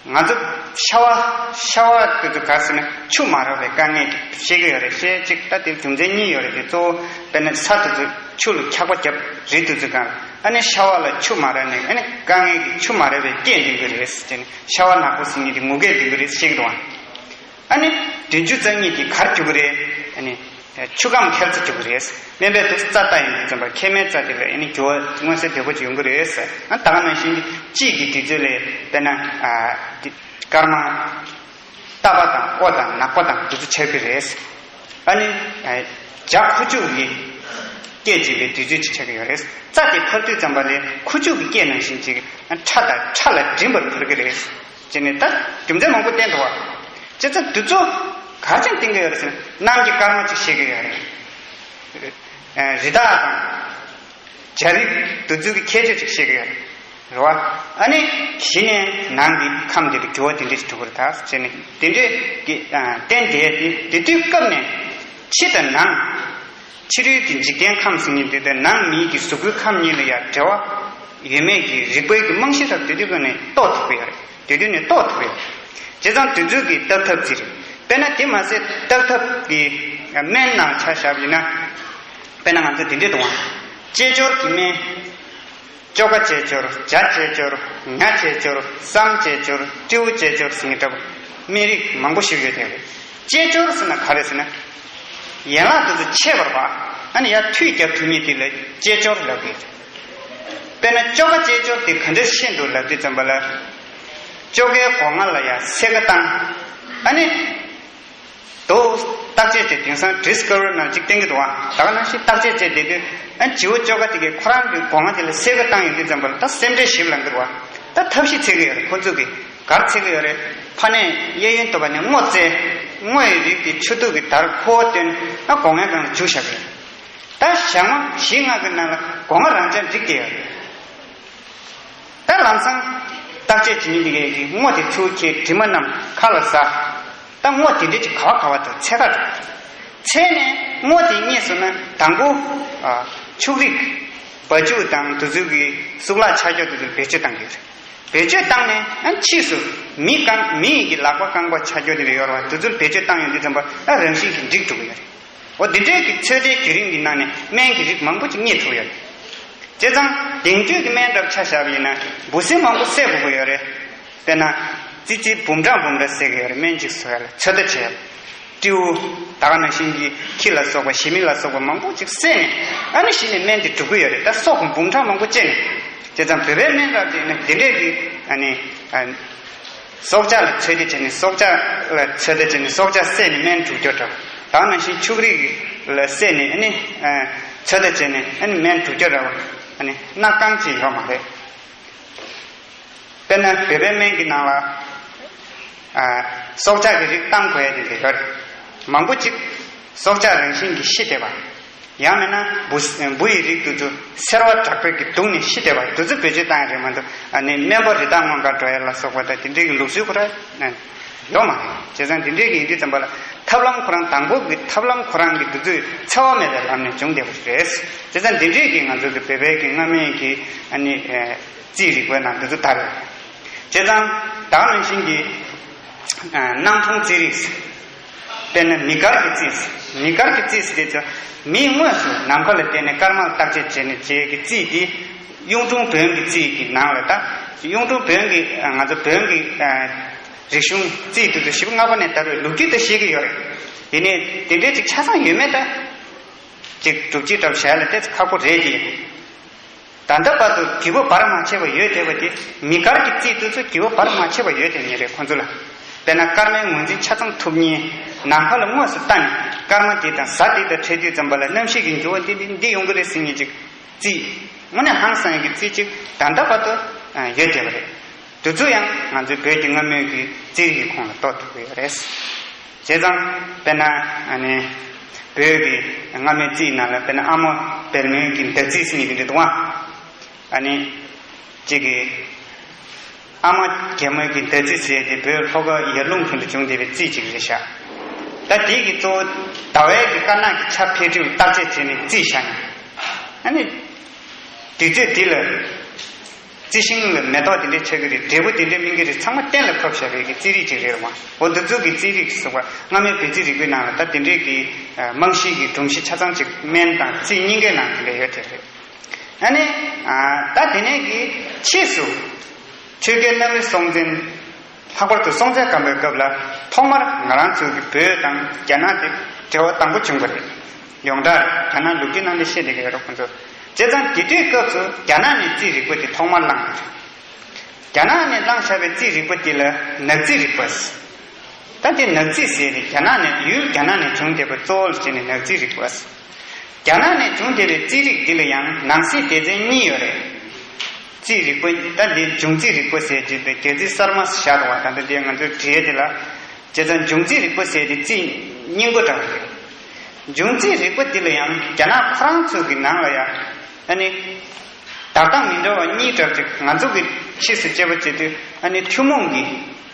ང་ཚོ་ཤ་བ་ཤ་བ་དེ་ཚོ་ག་རེ་ཟེར་ན་ཆུ་མ་རག་པའི་དཀའ་ངལ་དེ་བཤད་ཀྱི་ཡོད་རེད། བཤད་ཅིག་ད་དེ་རྒྱུ་མཚན་གཉིས་ཡོད་རེད། དེ་གཙོ་བོ་དཔེར་ན་ས་དེ་ཚོ་ཆུ་ལ་འཁྱག་པ་བརྒྱབ་རི་དེ་ཚོའི་སྒང་ལ། ཨ་ནི་ཤ་བ་ལ་ཆུ་མ་རག་ནས་ཨ་ནི་དཀའ་ངལ་གྱི་ཆུ་མ་རག་པའི་སྐད་འདོན་གྱི་རེད་ཟེར་ནས། ཤ་བ་ནག་པོ་ཟེར་མཁན་དེ་མུ་གེས་འདོན་གྱི་རེད་བཤད་ཀྱི་འདུག་བ། ཨ་ནི་བདུན་ཅུ་རྩ་གཉིས་དེ་གར་རྒྱུག་གི་རེད། ཨ་ནི་ཆུ་ཁམས་འཁྱག་ཚ་རྒྱུག་གི་རེད། སྨན་པས་དུས་རྩ་ལྟ་ཡིན་དུས་ཙམ་པར་མཁལ་མའི་རྩ་དེ་ལ་ཨ་ནི་འགྱུར་བ་མངོན་གསལ་དོད་པོ་ཅིག་ཡོང་གི་རེད། ཨ་ད་ག་ནང་བཞིན་གྱི་དཔྱིད་ཀྱི་དུས་ཚོད་ལ་དཔེར་ན་ཨ་འདི་སྐར་མ་རྟ་པ་དང་ཨོ་དང་ནག་པ་དང་དེ་ཚོ་ཆགས་ཀྱི་རེད། ཨ་ནི་ཨ་བྱ་ཁུ་བྱུག་གི་སྐད་འབྱིན་པའི་དུས་ཚོད་ཅིག་ཆགས་ཀྱི་ཡོད་རེད། རྩ་དེ་འཕར་དུས་ཙམ་པ་ལ་ཁུ་བྱུག་གི་སྐད་ནང་བཞིན་ཅིག་ཁྲ་དང་ཁྲ་ལ་འགྲིམ་པར་འཕར་གྱི་རེད། ཅེས་ནས་ད་རྒྱུ་མཚན་མང་པོ་བསྟན་འདུག་བ། བྱས་ཙང་དེ་ཚོ་ག་རེ་བྱས་ནས་བསྟན་གྱི་ཡོད་རེད་ཟེར་ན་གནམ་གྱི་སྐར་མ་ཅིག་བཤད་ཀྱི་ཡོད་རེད། ཨ་རི་དྭགས་དང་། བྱ་རིགས་དེ་ཚོའི་གི་ཁྱད་ཆོས་ཅིག་བཤད་ཀྱི་ཡོད་རེད། རེད་བ། ཨ་ནི་གཞི་ནས་ནང་གི་ཁམས་དེ་ལ་འགྱུར་བ་དེ་འདྲ་ཞིག་འགྲོ་གི་རེད་ད་ཟེར་ནས་དེ་འདྲས་ཀྱི་ཨ་རྟེན་དེ་དེ་དེ་དུས་སྐབས་ནས་ཕྱི་དང་ནང་ཕྱི་རོལ་གྱི་འཇིག་རྟེན་ཁམས་ཟེར་མཁན་དེ་དང་ནང་མིའི་གི་གཟུགས་པོའི་ཁམས་གཉིས་ལ་ཡང་འབྲེལ་བ་ཡོད་མེད་ཀྱི་རིག་པའི་གི་རྨང་གཞི་ལྟར་དེ་དུས་སྐབས་ནས་རྟོགས་ཐུབ་ཀྱི་ཡོད་རེད། དེ་དུས་ནས་རྟོགས་ཐུབ་ཀྱི་ཡོད། བྱས་ཙང་དེ་ཚོའི་གི་བརྟག་ཐབས་ཅིག་རེད། དཔེར་ན་དེ་མ་ཟད་བརྟག་ཐབས་ཀྱི་སྨན་ནང་ཆ་བཞག་པ་ཡིན་ན། དཔེར་ན་ང་ཚོ་དེ་འདྲས་འདུག་ཨང་། ཅལ་ཅོར་གྱི་སྨན། ཅོ་ག་ཅལ་ཅོར། ཇ་ཅལ་ཅོར། ཉ་ཅལ་ཅོར། སྲམ་ཅལ་ཅོར། སྤྲེའུ་ཅལ་ཅོར་ཟེར་མཁན་འདྲ་པོ་སྨན་རིགས་མང་པོ་ཞིག་ཡོད་དེ། ཅལ་ཅོར་ཟེར་ན་ག་རེ་ཟེར་ན། ཡན་ལག་དེ་ཚོ་ཕྱེ་བར་བ། ཨ་ནི་ཡར་མཐུད་རྒྱབ་ཐུབ་མཁན་དེ་ལ་ཅལ་ཅོར་ལབ་ཀྱི་ཡོད། དཔེར་ན་ཅོ་ག་ཅལ་ཅོར་དེ་ག་འདྲ་ཤེས་འགྲོ་ལབ་དུས་ཙམ་པ་ལ། ཅོ་གའི་སྒོ་ང་ལ་ཡར་སེར་ཀ་བཏང་། ཨ་ནི། དོ། བརྟག་དཔྱད་བྱས་དེང་སང་ཌིས་ཁ་བར་ནང་གཅིག་བསྟན་གྱི་འདུག་ཨ། ད་ག་ནང་བཞིན་བརྟག་དཔྱད་བྱས་བསྡད་དུས་ཨ་བྱིའུ་ཅོ་ག་དེ་གས་ཁོ་རང་གི་སྒོ་ང་དེ་ལ་སེར་ཀ་བཏང་ཡོང་དུས་ཙམ་པ་ལ་ད་སེམས་ཁྲལ་ཞིབ་ལངས་གི་འདུག་ཨ། ད་ཐབས་ཤེས་འཚོལ་གི་ཡོད་རེད། ཁོ་ཚོ་གིས་ག་རེ་འཚོལ་གི་ཡོད་རེད། ཕར་ནས་གཡས་གཡོན་ཐོག་པ་ནས་སྔོ་བཙལ། སྔོ་ཡི་རིགས་དེ་ཆུ་ཐིགས་ཀྱི་དར་ཁོ་བཏོན་ཨ་སྒོ་ངའི་སྒང་ལ་བྱུག་བཞག་གི་ཡོད། ད་ཞག་མ་བཞི་ལྔ་གི་ནང་ལ་སྒོ་ང་རང་འཇགས་འགྲིག་བསྡད་ཡོད་རེད། ད་ལམ་སང་བརྟག་དཔྱད་བྱེད་མཁན་འདི་གས་ཀྱིས་སྔོ་དེ་ཚུར་ཁྱེར་དྲི་མ་རྣམས་ཁ་ལ་ཟ། ད་སྔོ་དེ་འདྲས་ཀྱི་ག་བ་ག་བ་དུ་འཚོལ་ག་འགྲོ། འཚོལ་ནས་སྔོ་དེ་རྙེད་སོང་ན་དང་པོ། ཨ། ཕྱུགས་རིགས། བ་ཕྱུགས་དང་དེ་ཚོའི་གི་གཙུག་ལག་ཆ་སྐྱོ་དེ་ཚོར་བེད་སྤྱོད་བཏང་གི་ཡོད་རེད། བེད་སྤྱོད་བཏང་ནས་ཨ་ཕྱིས་སུ་མི་རྐང་མི་ཡི་གི་ལག་པ་རྐང་པ་ཆ་སྐྱོ་དེ་འདྲ་ཡོད་རེད་བ། དེ་ཚོར་བེད་སྤྱོད་བཏང་ཡོང་དུས་ཙམ་པ་ཨ་རང་བཞིན་གྱིས་འགྲིག་འགྲོ་གི་ཡོད་རེད། འོ་འདི་འདྲའི་གི་ཚོད་ལྟའི་བརྒྱུད་རིམ་གྱི་ནང་ནས་སྨན་གྱི་རིགས་མང་པོ་ཅིག་རྙེད་ཐུབ་ཡོད། བྱས་ཙང་དེང་དུས་ཀྱི་སྨན་འདྲ་ཆ་བཞག་པ་ཡིན་ན་འབུ་སྲིན་མང་པོ་བསད་དགོས་ཀྱི་ཡོད་རེད། དཔེར་ན། ཙི་ཙི་འབུམ་ཕྲག་འབུམ་ཕྲག་བསད་ཀྱི་ཡོད་རེད། སྨན་གཅིག་བཟོ་ཡ་ལ་ཚོད་ལྟ་བྱས། སྤྲེའུ། ད་ག་ནང་བཞིན་གྱི་ཁྱི་ལ་སོགས་པ་ཞི་མི་ལ་སོགས་པ་མང་པོ་ཅིག་བསད་ནས་ཨ་ནི་གཞི་ནས་སྨན་དེ་སྒྲུབ་ཀྱི་ཡོད་རེད། ད་སྲོག་འབུམ་ཕྲག་མང་པོ་བཅད་ནས། བྱས་ཙང་བོད་པའི་སྨན་རབ་དེ་ནི་དེ་འདྲས་ཀྱི་ཨ་ནི། སྲོག་ཆགས་ལ་ཚོད་ལྟ་བྱས་ནས་སྲོག་ཆགས་ལ་ཚོད་ལྟ་བྱས་ནས་སྲོག་ཆགས་བསད་ནས་སྨན་སྒྲུབ་སྐྱོར་འདྲ། ད་ག་ནང་བཞིན་ཕྱུགས་རིགས་ལ་བསད་ནས་ཨ་ནི། ཚོད་ལྟ་བྱས་ནས་ཨ་ནི་སྨན་སྒྲུབ་སྐྱོར་འདྲ་བ་ཨ་ནི་སྣ་རྐང་ཅིག་ཡོད་མ་རེད། དཔེར་ན་བོད་པའི་སྨན་གྱི་ནང་ལ། ཨ། སྲོག་ཆགས་ཀྱི་རིགས་བཏང་དགོས་ཡ་དེ་འདྲ་ཡོད་རེད། མང་པོ་ཅིག་སྲོག་ཆགས་རང་བཞིན་གྱིས་ཤི་བསྡད་པ། ཡང་མིན་ན་འབུ་འབུ་ཡི་རིགས་དེ་ཚོ་སེར་བ་དྲག་པོའི་གི་དུག་ནས་ཤི་བསྡད་པ་དེ་ཚོ་བེད་སྤྱོད་བཏང་ཡ་རེད་མ་གཏོགས་ཨ་ནི་སྨན་པ་རི་དྭགས་རྔོན་གར་འགྲོ་ཡ་ལ་སོགས་པ་དང་དེ་འདྲའི་གི་ལུགས་སྲོལ་ཁོ་རང་ཡོད་མ་རེད། བྱས་ཙང་དེ་འདྲའི་གི་ཡིན་དུས་ཙམ་པ་ལ་ཐབས་ལམ་ཁོ་རང་དང་པོ་གི་ཐབས་ལམ་ཁོ་རང་གི་དེ་ཚོས་འཚེ་བ་མེད་པའི་ལམ་ནས་བྱུང་བསྡད་པ་རེད། བྱས་ཙང་དེ་འདྲའི་གི་ང་ཚོ་གི་བོད་པའི་གི་སྔ་མའི་གི་ཨ་ནི། རྩིས་རིག་པའི་ནང་འདི་ཚོ་དར་ཡོད། བྱས་ཙང་ད་ག་ནང་བཞིན་གྱི་སྣང་མཐོང་རྩིས་རིག་དཔེར་ན་མི་དཀར་གྱི་རྩིས། མི་དཀར་གྱི་རྩིས་ཟེར་དེ་ཚོ་མིས་དངོས་སུ་ནམ་མཁའ་ལ་བལྟས་ནས་སྐར་མ་ལ་བརྟག་དཔྱད་བྱས་ནས་བྱས་ཀྱི་རྩིས་དེ་གཡུང་དྲུང་བོན་གྱི་རྩིས་ཀྱི་ནང་ལ་ད་གཡུང་དྲུང་བོན་གྱི་ང་ཚོ་བོན་གྱི་རིག་གཞུང་རྩིས་དེ་ཚོ་ཞིབ་སྔ་པོ་ནས་ད་རེས་ལོ་རྒྱུས་དང་ཤེས་ཀྱི་ཡོད་རེད། ཡིན་ནའི་དེ་འདྲའི་ཅིག་ཆ་ཚང་ཡོད་མེད་ད་ཅིག་སྒྲུབ་བྱེད་འདྲ་བོ་བྱ་ཡ་ལ་ཏོག་ཙམ་ཁག་པོ་རེད་དེ། ད་ལྟ་བར་དུ་བརྒྱུད་པ་བར་མ་ཆད་པ་ཡོད་བསྡད་པ་དེ་མི་དཀར་གྱི་རྩིས་དེ་ཚོ་བརྒྱུད་པ་བར་མ་ཆད་པ་ཡོད་བསྡད་ངེས་རེད་ཁོང་ཚོ་ལ། དཔེར་ན་སྐར་མའི་ངོས་འཛིན་ཆ་ཚང་ཐུབ་མཁན། ནམ་མཁའ་ལ་དངོས་སུ་ལྟ་ནས་སྐར་མ་དེ་དང་གཟའ་དེ་དང་འཕྲད་དུས་ཙམ་པ་ལ་གནམ་གཤིས་ཀྱི་འགྱུར་བ་འདི་འདི་འདི་ཡོང་གི་རེད་ཟེར་མཁན་ཅིག་རྩིས། དངོས་གནས་ཧང་སང་ཡག་གི་རྩིས་ཅིག་ད་ལྟ་བར་དུ་ཡོད་བསྡད་པ་རེད། དེ་ཚོ་ཡང་ང་ཚོའི་བོད་ཀྱི་སྔ་མོའི་གི་རྩིས་རིག་གི་ཁོངས་ལ་གཏོགས་ཐུབ་ཀྱི་ཡོད་རེད། བྱས་ཙང་དཔེར་ན་ཨ་ནི་བོད་ཀྱི་སྔ་མའི་རྩིས་ནང་ལ་དཔེར་ན་ཨ་མ་བལ་མོའི་གི་མདའ་རྩིས་ཟེར་མཁན་དེ་འདྲ་འདུག་ཨ། ཨ་ནི་གཅིག་གི་ཨ་མ་རྒན་མོའི་གི་མདའ་རྩིས་ཟེར་དེ་བོད་ལྷོ་ཁ་ཡར་ཀླུང་ཁུལ་དུ་བྱུང་བསྡད་པའི་རྩིས་གཅིག་རེད་ཤག་ད་དེའི་གི་གཙོ་བོ་ཟླ་བའི་གི་དཀར་ནག་གི་ཆ་འཕེལ་འགྲིབ་བརྟག་དཔྱད་བྱས་ནས་རྩིས་བཞག་ནས་ཨ་ནི་དུས་ཚོད་དེ་ལ། རྩི་ཤིང་ལ་མེ་ཏོག་དེ་འདྲས་ཆགས་ཀྱི་རེད། འབྲས་བུ་དེ་འདྲས་སྨིན་གྱི་རེད། ཚང་མ་གཏན་ལ་ཕབ་བཞག་པའི་གི་རྩིས་རིག་ཅིག་རེད་བ། འོ་འདི་ཚོ་གི་རྩིས་རིག་ཟེར་བ་སྔ་མའི་བོད་རྩིས་རིག་པའི་ནང་ལ་ད་དེ་འདྲས་ཀྱི་རྨང་གཞིའི་གི་སྒྲོམ་གཞི་ཆ་ཚང་ཅིག་སྨན་དང་རྩིས་གཉིས་ཀའི་ནང་དེ་འདྲས་ཡོད་དེ་རེད། ཨ་ནི་ད་དེ་ནས་གི་ཕྱིས་སུ་ཆོས་རྒྱལ་གནམ་རི་སྲོང་བཙན། ལྷག་པར་དུ་སྲོང་བཙན་སྒམ་པོའི་སྐབས་ལ་ཐོག་མར་ང་རང་ཚོའི་གི་བོད་དང་རྒྱ་ནག་དེ་འབྲེལ་བ་དང་པོ་བྱུང་བ་རེད། ཡོངས་གྲགས་རེད། ད་ནང་ལོ་རྒྱུས་ནང་ལ་བཤད་བསྡད་ཀྱི་ཡོད་རེད་ཁོང་ཚོ། བྱས་ཙང་དེ་དུས་སྐབས་སུ་རྒྱ་ནག་ནས་རྩིས་རིག་པ་དེ་ཐོག་མར་བླངས་པ་རེད། རྒྱ་ནག་ནས་བླངས་བཞག་པའི་རྩིས་རིག་པ་དེ་ལ་ནག་རྩིས་རིག་པ་ཟེར། ད་དེ་ནག་རྩིས་ཟེར་ཏེ་རྒྱ་ནག་ནས་ཡུལ་རྒྱ་ནག་ནས་བྱུང་བསྡད་པ་གཙོ་བོ་ལ་བྱས་ནས་ནག་རྩིས་རིག་པ་ཟེར། རྒྱ་ནག་ནས་བྱུང་བསྡད་པའི་རྩིས་རིག་འདི་ལ་ཡང་ནང་གསེས་སྡེ་ཚན་གཉིས་ཡོད་རེད། རྩིས་རིག་པ་ད་འདི་འབྱུང་རྩིས་རིག་པ་ཟེར་གྱི་འདུག་རྒྱ་རྩིས་གསར་མ་ཟེར་བཞག་འདུག་བ། ད་ལྟ་འདི་ང་ཚོའི་བྲིས་ཡས་དེ་ལ། བྱས་ཙང་འབྱུང་རྩིས་རིག་པ་ཟེར་དེ་རྩིས་སྙིང་པོ་འདྲ་བ་རེད། འབྱུང་རྩིས་རིག་པ་འདི་ལ་ཡང་རྒྱ་ནག་ཁོ་རང་ཚོ་གི་ནང་ལ་ཡང་ཨ་ནི། དར་སྟངས་མི་འདྲ་བ་གཉིས་འདྲ་ཅིག་ང་ཚོ་གི་ཕྱིས་སུ་དཔྱད་པ་བྱེད་དུས་ཨ་ནི་ཐུན་མོང་གི་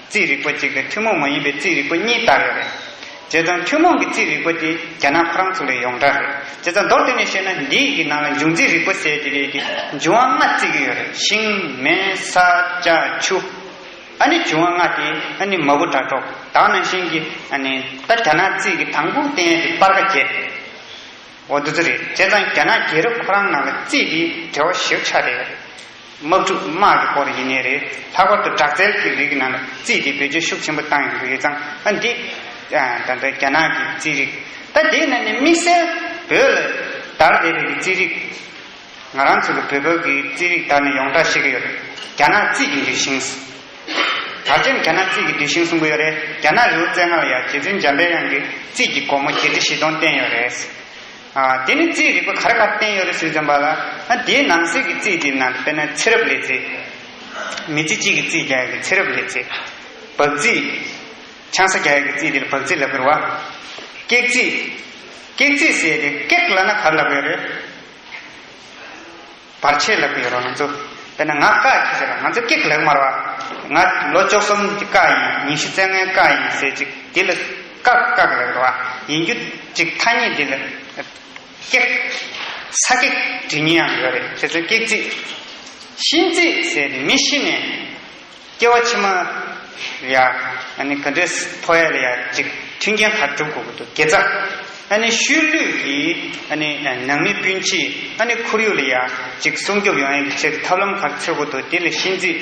རྩིས་རིག་པ་གཅིག་དང་ཐུན་མོང་མ་ཡིན་པའི་རྩིས་རིག་པ་གཉིས་དར་ཡོད་རེད། བྱས་ཙང་ཐུན་མོང་གི་རྩིས་རིག་པ་དེ་རྒྱ་ནག་ཁོ་རང་ཚོ་ལ་ཡོངས་གྲགས་རེད། བྱས་ཙང་མདོར་བསྡུས་ནས་བཤད་ན་འདིའི་གི་ནང་ལ་འབྱུང་རྩིས་རིག་པ་ཟེར་དེ་གའི་གི་འབྱུང་བ་ལྔ་བརྩི་གི་ཡོད་རེད། ཤིང་མེ་ས་ལྕགས་ཆུ། ཨ་ནི་འབྱུང་བ་ལྔ་དེ་ཨ་ནི་མ་བུ་དགྲ་གྲོགས་ད་ག་ནང་བཞིན་གྱི་ཨ་ནི་ད་རྒྱ་ནག་རྩིས་ཀྱི་དང་པོ་བསྟན་ཡས་དེ་སྤར་ཁ་བརྒྱད། འོ་འདི་ཚོ་རེད། བྱས་ཙང་རྒྱ་ནག་རྒྱལ་རབས་ཁོ་རང་ནང་ལ་རྩིས་དེ་འབྲེལ་བ་ཞེ་པོ་ཆགས་བསྡད་ཡོད་རེད། དམག་འཁྲུག་དམག་གི་སྐོར་ཡིན་ནའི་རེད། ལྷག་པར་དུ་དྲག་རྩལ་གྱི་རིགས་ནང་ལ་རྩིས་དེ་བེད་སྤྱོད་ཤུགས་ཆེན་པོ་བཏང་ཡོང་གི་ཡོད་ཙང་ཨ་འདི་ད་ལྟ་རྒྱ་ནག་གི་རྩིས་རིག་ད་དེའི་ནང་ནས་དམིགས་བསལ་བོད་ལ་དར་བསྡད་པའི་རྩིས་རིག་ང་རང་ཚོ་གི་བོད་པ་གི་རྩིས་རིག་དར་ནས་ཡོངས་གྲགས་ཤེས་ཀྱི་ཡོད་རེད། རྒྱ་ནག་རྩིས་ཀྱི་ལུས་ཤིང་། ག་ཅན་རྒྱ་ནག་རྩིས་ཀྱི་ལུས་ཤིང་གསུང་གི་ཡོད་རེད། རྒྱ་ནག་རི་བོ་རྩེ་ལྔ་ལ་ཡང་རྗེ་བཙུན་འཇམ་དཔལ་དབྱངས་ཀྱིས་རྩིས་ཀྱི་སྒོ་མོ་བརྒྱད་ཁྲི་བཞི་སྟོང་བསྟན་ཡོད་རེད། ཨ་དེ་ནི་རྩིས་རིག་པ་ག་རེ་ག་རེ་བསྟན་ཡོད་རེད་ཟེར་ཙམ་པ་ལ་ཨ་དེའི་ནང་གསེས་ཀྱི་རྩིས་དེའི་ནང་དཔེར་ན་ཚེ་རབས་ལས་རྩིས། མི་ཚེ་གཅིག་གི་རྩིས་རྒྱག་ཡག་གི་ཚེ་རབས་ལས་རྩིས། འབག་རྩིས། ཆང་ས་རྒྱག་ཡག་གི་རྩིས་དེ་ལ་འབག་རྩིས་ལབ་ཀྱི་རེད་བ། ཀེག་རྩིས། ཀེག་རྩིས་ཟེར་ཏེ་ཀེག་ལབ་ན་ག་རེ་ལབ་ཀྱི་ཡོད་རེད། བར་ཆད་ལབ་ཀྱི་ཡོད་རེད་ང་ཚོ། དཔེར་ན་ང་ཀག་ཁྱི་ཟེར་ལ་ང་ཚོ་ཀེག་ལབ་མ་རེད་བ། ང་ལོ་བཅུ་གསུམ་གྱི་ཀག་ཡིན། ཉི་ཤུ་རྩ་ལྔའི་ཀག་ཡིན་ཟེར་ཅིག་དེ་ལ་ཀག་ཀག་ལབ་ཀྱི་རེད་བ། ཡིན་རྒྱུ་ཅིག་ཐ་སྙད་དེ་ལ་ཀེག་ས་ཀེག་འབྲི་མཁན་ཡང་ཡོད་རེད། དེ་ཚོ་ཀེག་རྩིས། ཤིང་རྩིས་ཟེར་ཏེ་མི་ཤི་ནས། སྐྱེ་བ་ཕྱི་མ་ལ་ཡ་ཨ་ནི་ག་འདྲས་འཕོ་ཡ་ལ་ཡ་ཅིག་མཐུན་རྐྱེན་ག་སྒྲུབ་དགོས་ཀྱི་འདུག་དགེ་རྩ། ཨ་ནི་ཤུལ་ལུས་ཀྱི་ཨ་ནི་ནང་མི་སྤུན་མཆེད་ཨ་ནི་ཁོར་ཡུག་ལ་ཡ་ཅིག་སྲུང་སྐྱོབ་ཡོང་ཡ་གི་ཆེད་དུ་ཐབས་ལམ་ག་རེ་འཚོལ་དགོས་འདུག་དེ་ལ་ཤིང་རྩིས།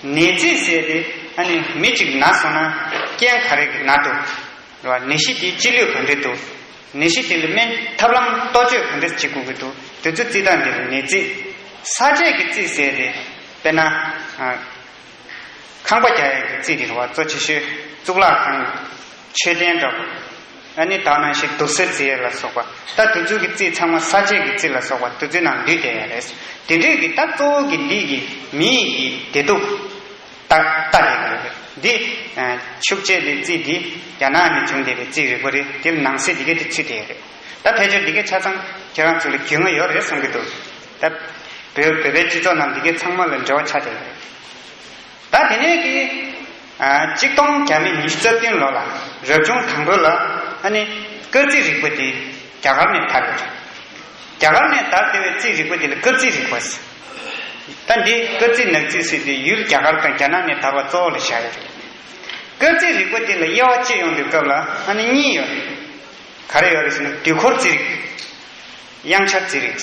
ནད་རྩིས་ཟེར་ཏེ་ཨ་ནི་མི་གཅིག་ན་སོང་ན་རྐྱེན་ག་རེ་གི་ན་འདུག་རེད་བ། ནད་གཞི་དེའི་སྤྱི་ལུས་ག་འདྲས་འདུག་ནད་གཞི་དེ་ལ་སྨན་ཐབས་ལམ་གཏོ་བཅོས་ག་འདྲས་བྱེད་དགོས་ཀྱི་འདུག་དེ་ཚོ་རྩིས་སྟངས་དེ་ལ་ནད་རྩིས། ས་དཔྱད་ཀྱི་རྩིས་ཟེར་ཏེ་དཔེར་ན། ཨ། ཁང་པ་རྒྱག་ཡག་གི་རྩིས་དེ་རེད་བ། གཙོ་ཆེ་ཤོས་གཙུག་ལག་ཁང་། མཆོད་རྟེན་འདྲ་པོ། ཨ་ནི་ད་ག་ནང་བཞིན་དུར་ས་རྩི་ཡས་ལ་སོགས་པ། ད་དེ་ཚོ་གི་རྩིས་ཚང་མ་ས་དཔྱད་ཀྱི་རྩིས་ལ་སོགས་པ་དེ་ཚོའི་ནང་འདུས་བསྡད་ཡོད་རེད། དེ་འདྲས་ཀྱི་ད་གཙོ་བོ་གི་འདི་གི་མི་ཡི་གི་བདེ་སྡུག་ད་ལྟ་རེད་ཡོད་རེད། འདི་ཨ་ཆུ་དཔྱད་ཀྱི་རྩིས་འདི་རྒྱ་ནག་ནས་བྱུང་བསྡད་པའི་རྩིས་རིག་པ་རེད། དེ་ལ་ནང་གསེས་འདི་གས་དེ་ཚུད་བསྡད་ཡོད་རེད། ད་ཕལ་ཆེར་འདི་གས་ཆ་ཚང་ཁྱེད་རང་ཚོ་ལ་རྒྱུས་མངའ་ཡོད་རེད་བསམ་གྱི་འདུག་ད་བོད་བོད་པའི་སྤྱི་ཚོགས་ནང་འདི་གས་ཚང་མ་ལ་འབྲེལ་བ་ཆགས་བསྡད་ཡོད་རེད། ད་དེ་ནས་ཀྱི་ཨ་གཅིག་སྟོང་བརྒྱ་མེད་ཉི་ཤུ་རྩ་བདུན་ལོ་ལ་རབ་བྱུང་དང་པོ་ལ་ཨ་ནི་སྐར་རྩིས་རིག་པ་དེ་རྒྱ་གར་ནས་དར་ཡོད་རེད། རྒྱ་གར་ནས་དར་བསྡད་པའི་རྩིས་རིག་པ་དེ་ལ་སྐར་རྩིས་རིག་པ་ཟེར། ད་འདི་སྐར་རྩིས་ནག་རྩིས་ཟེར་ཏེ་ཡུལ་རྒྱ་གར་དང་རྒྱ་ནག་ནས་དར་བ་གཙོ་བོ་ལ་བཞག་ཡོད་རེད། སྐར་རྩིས་རིག་པ་དེ་ལ་དབྱེ་བ་ཕྱེ་ཡོང་དུས་སྐབས་ལ་ཨ་ནི་གཉིས་ཡོད་རེད། ག་རེ་ཡོད་རེད་ཟེར་ན་དུས་འཁོར་རྩིས་རིག་དབྱངས་འཆར་རྩིས་རིག་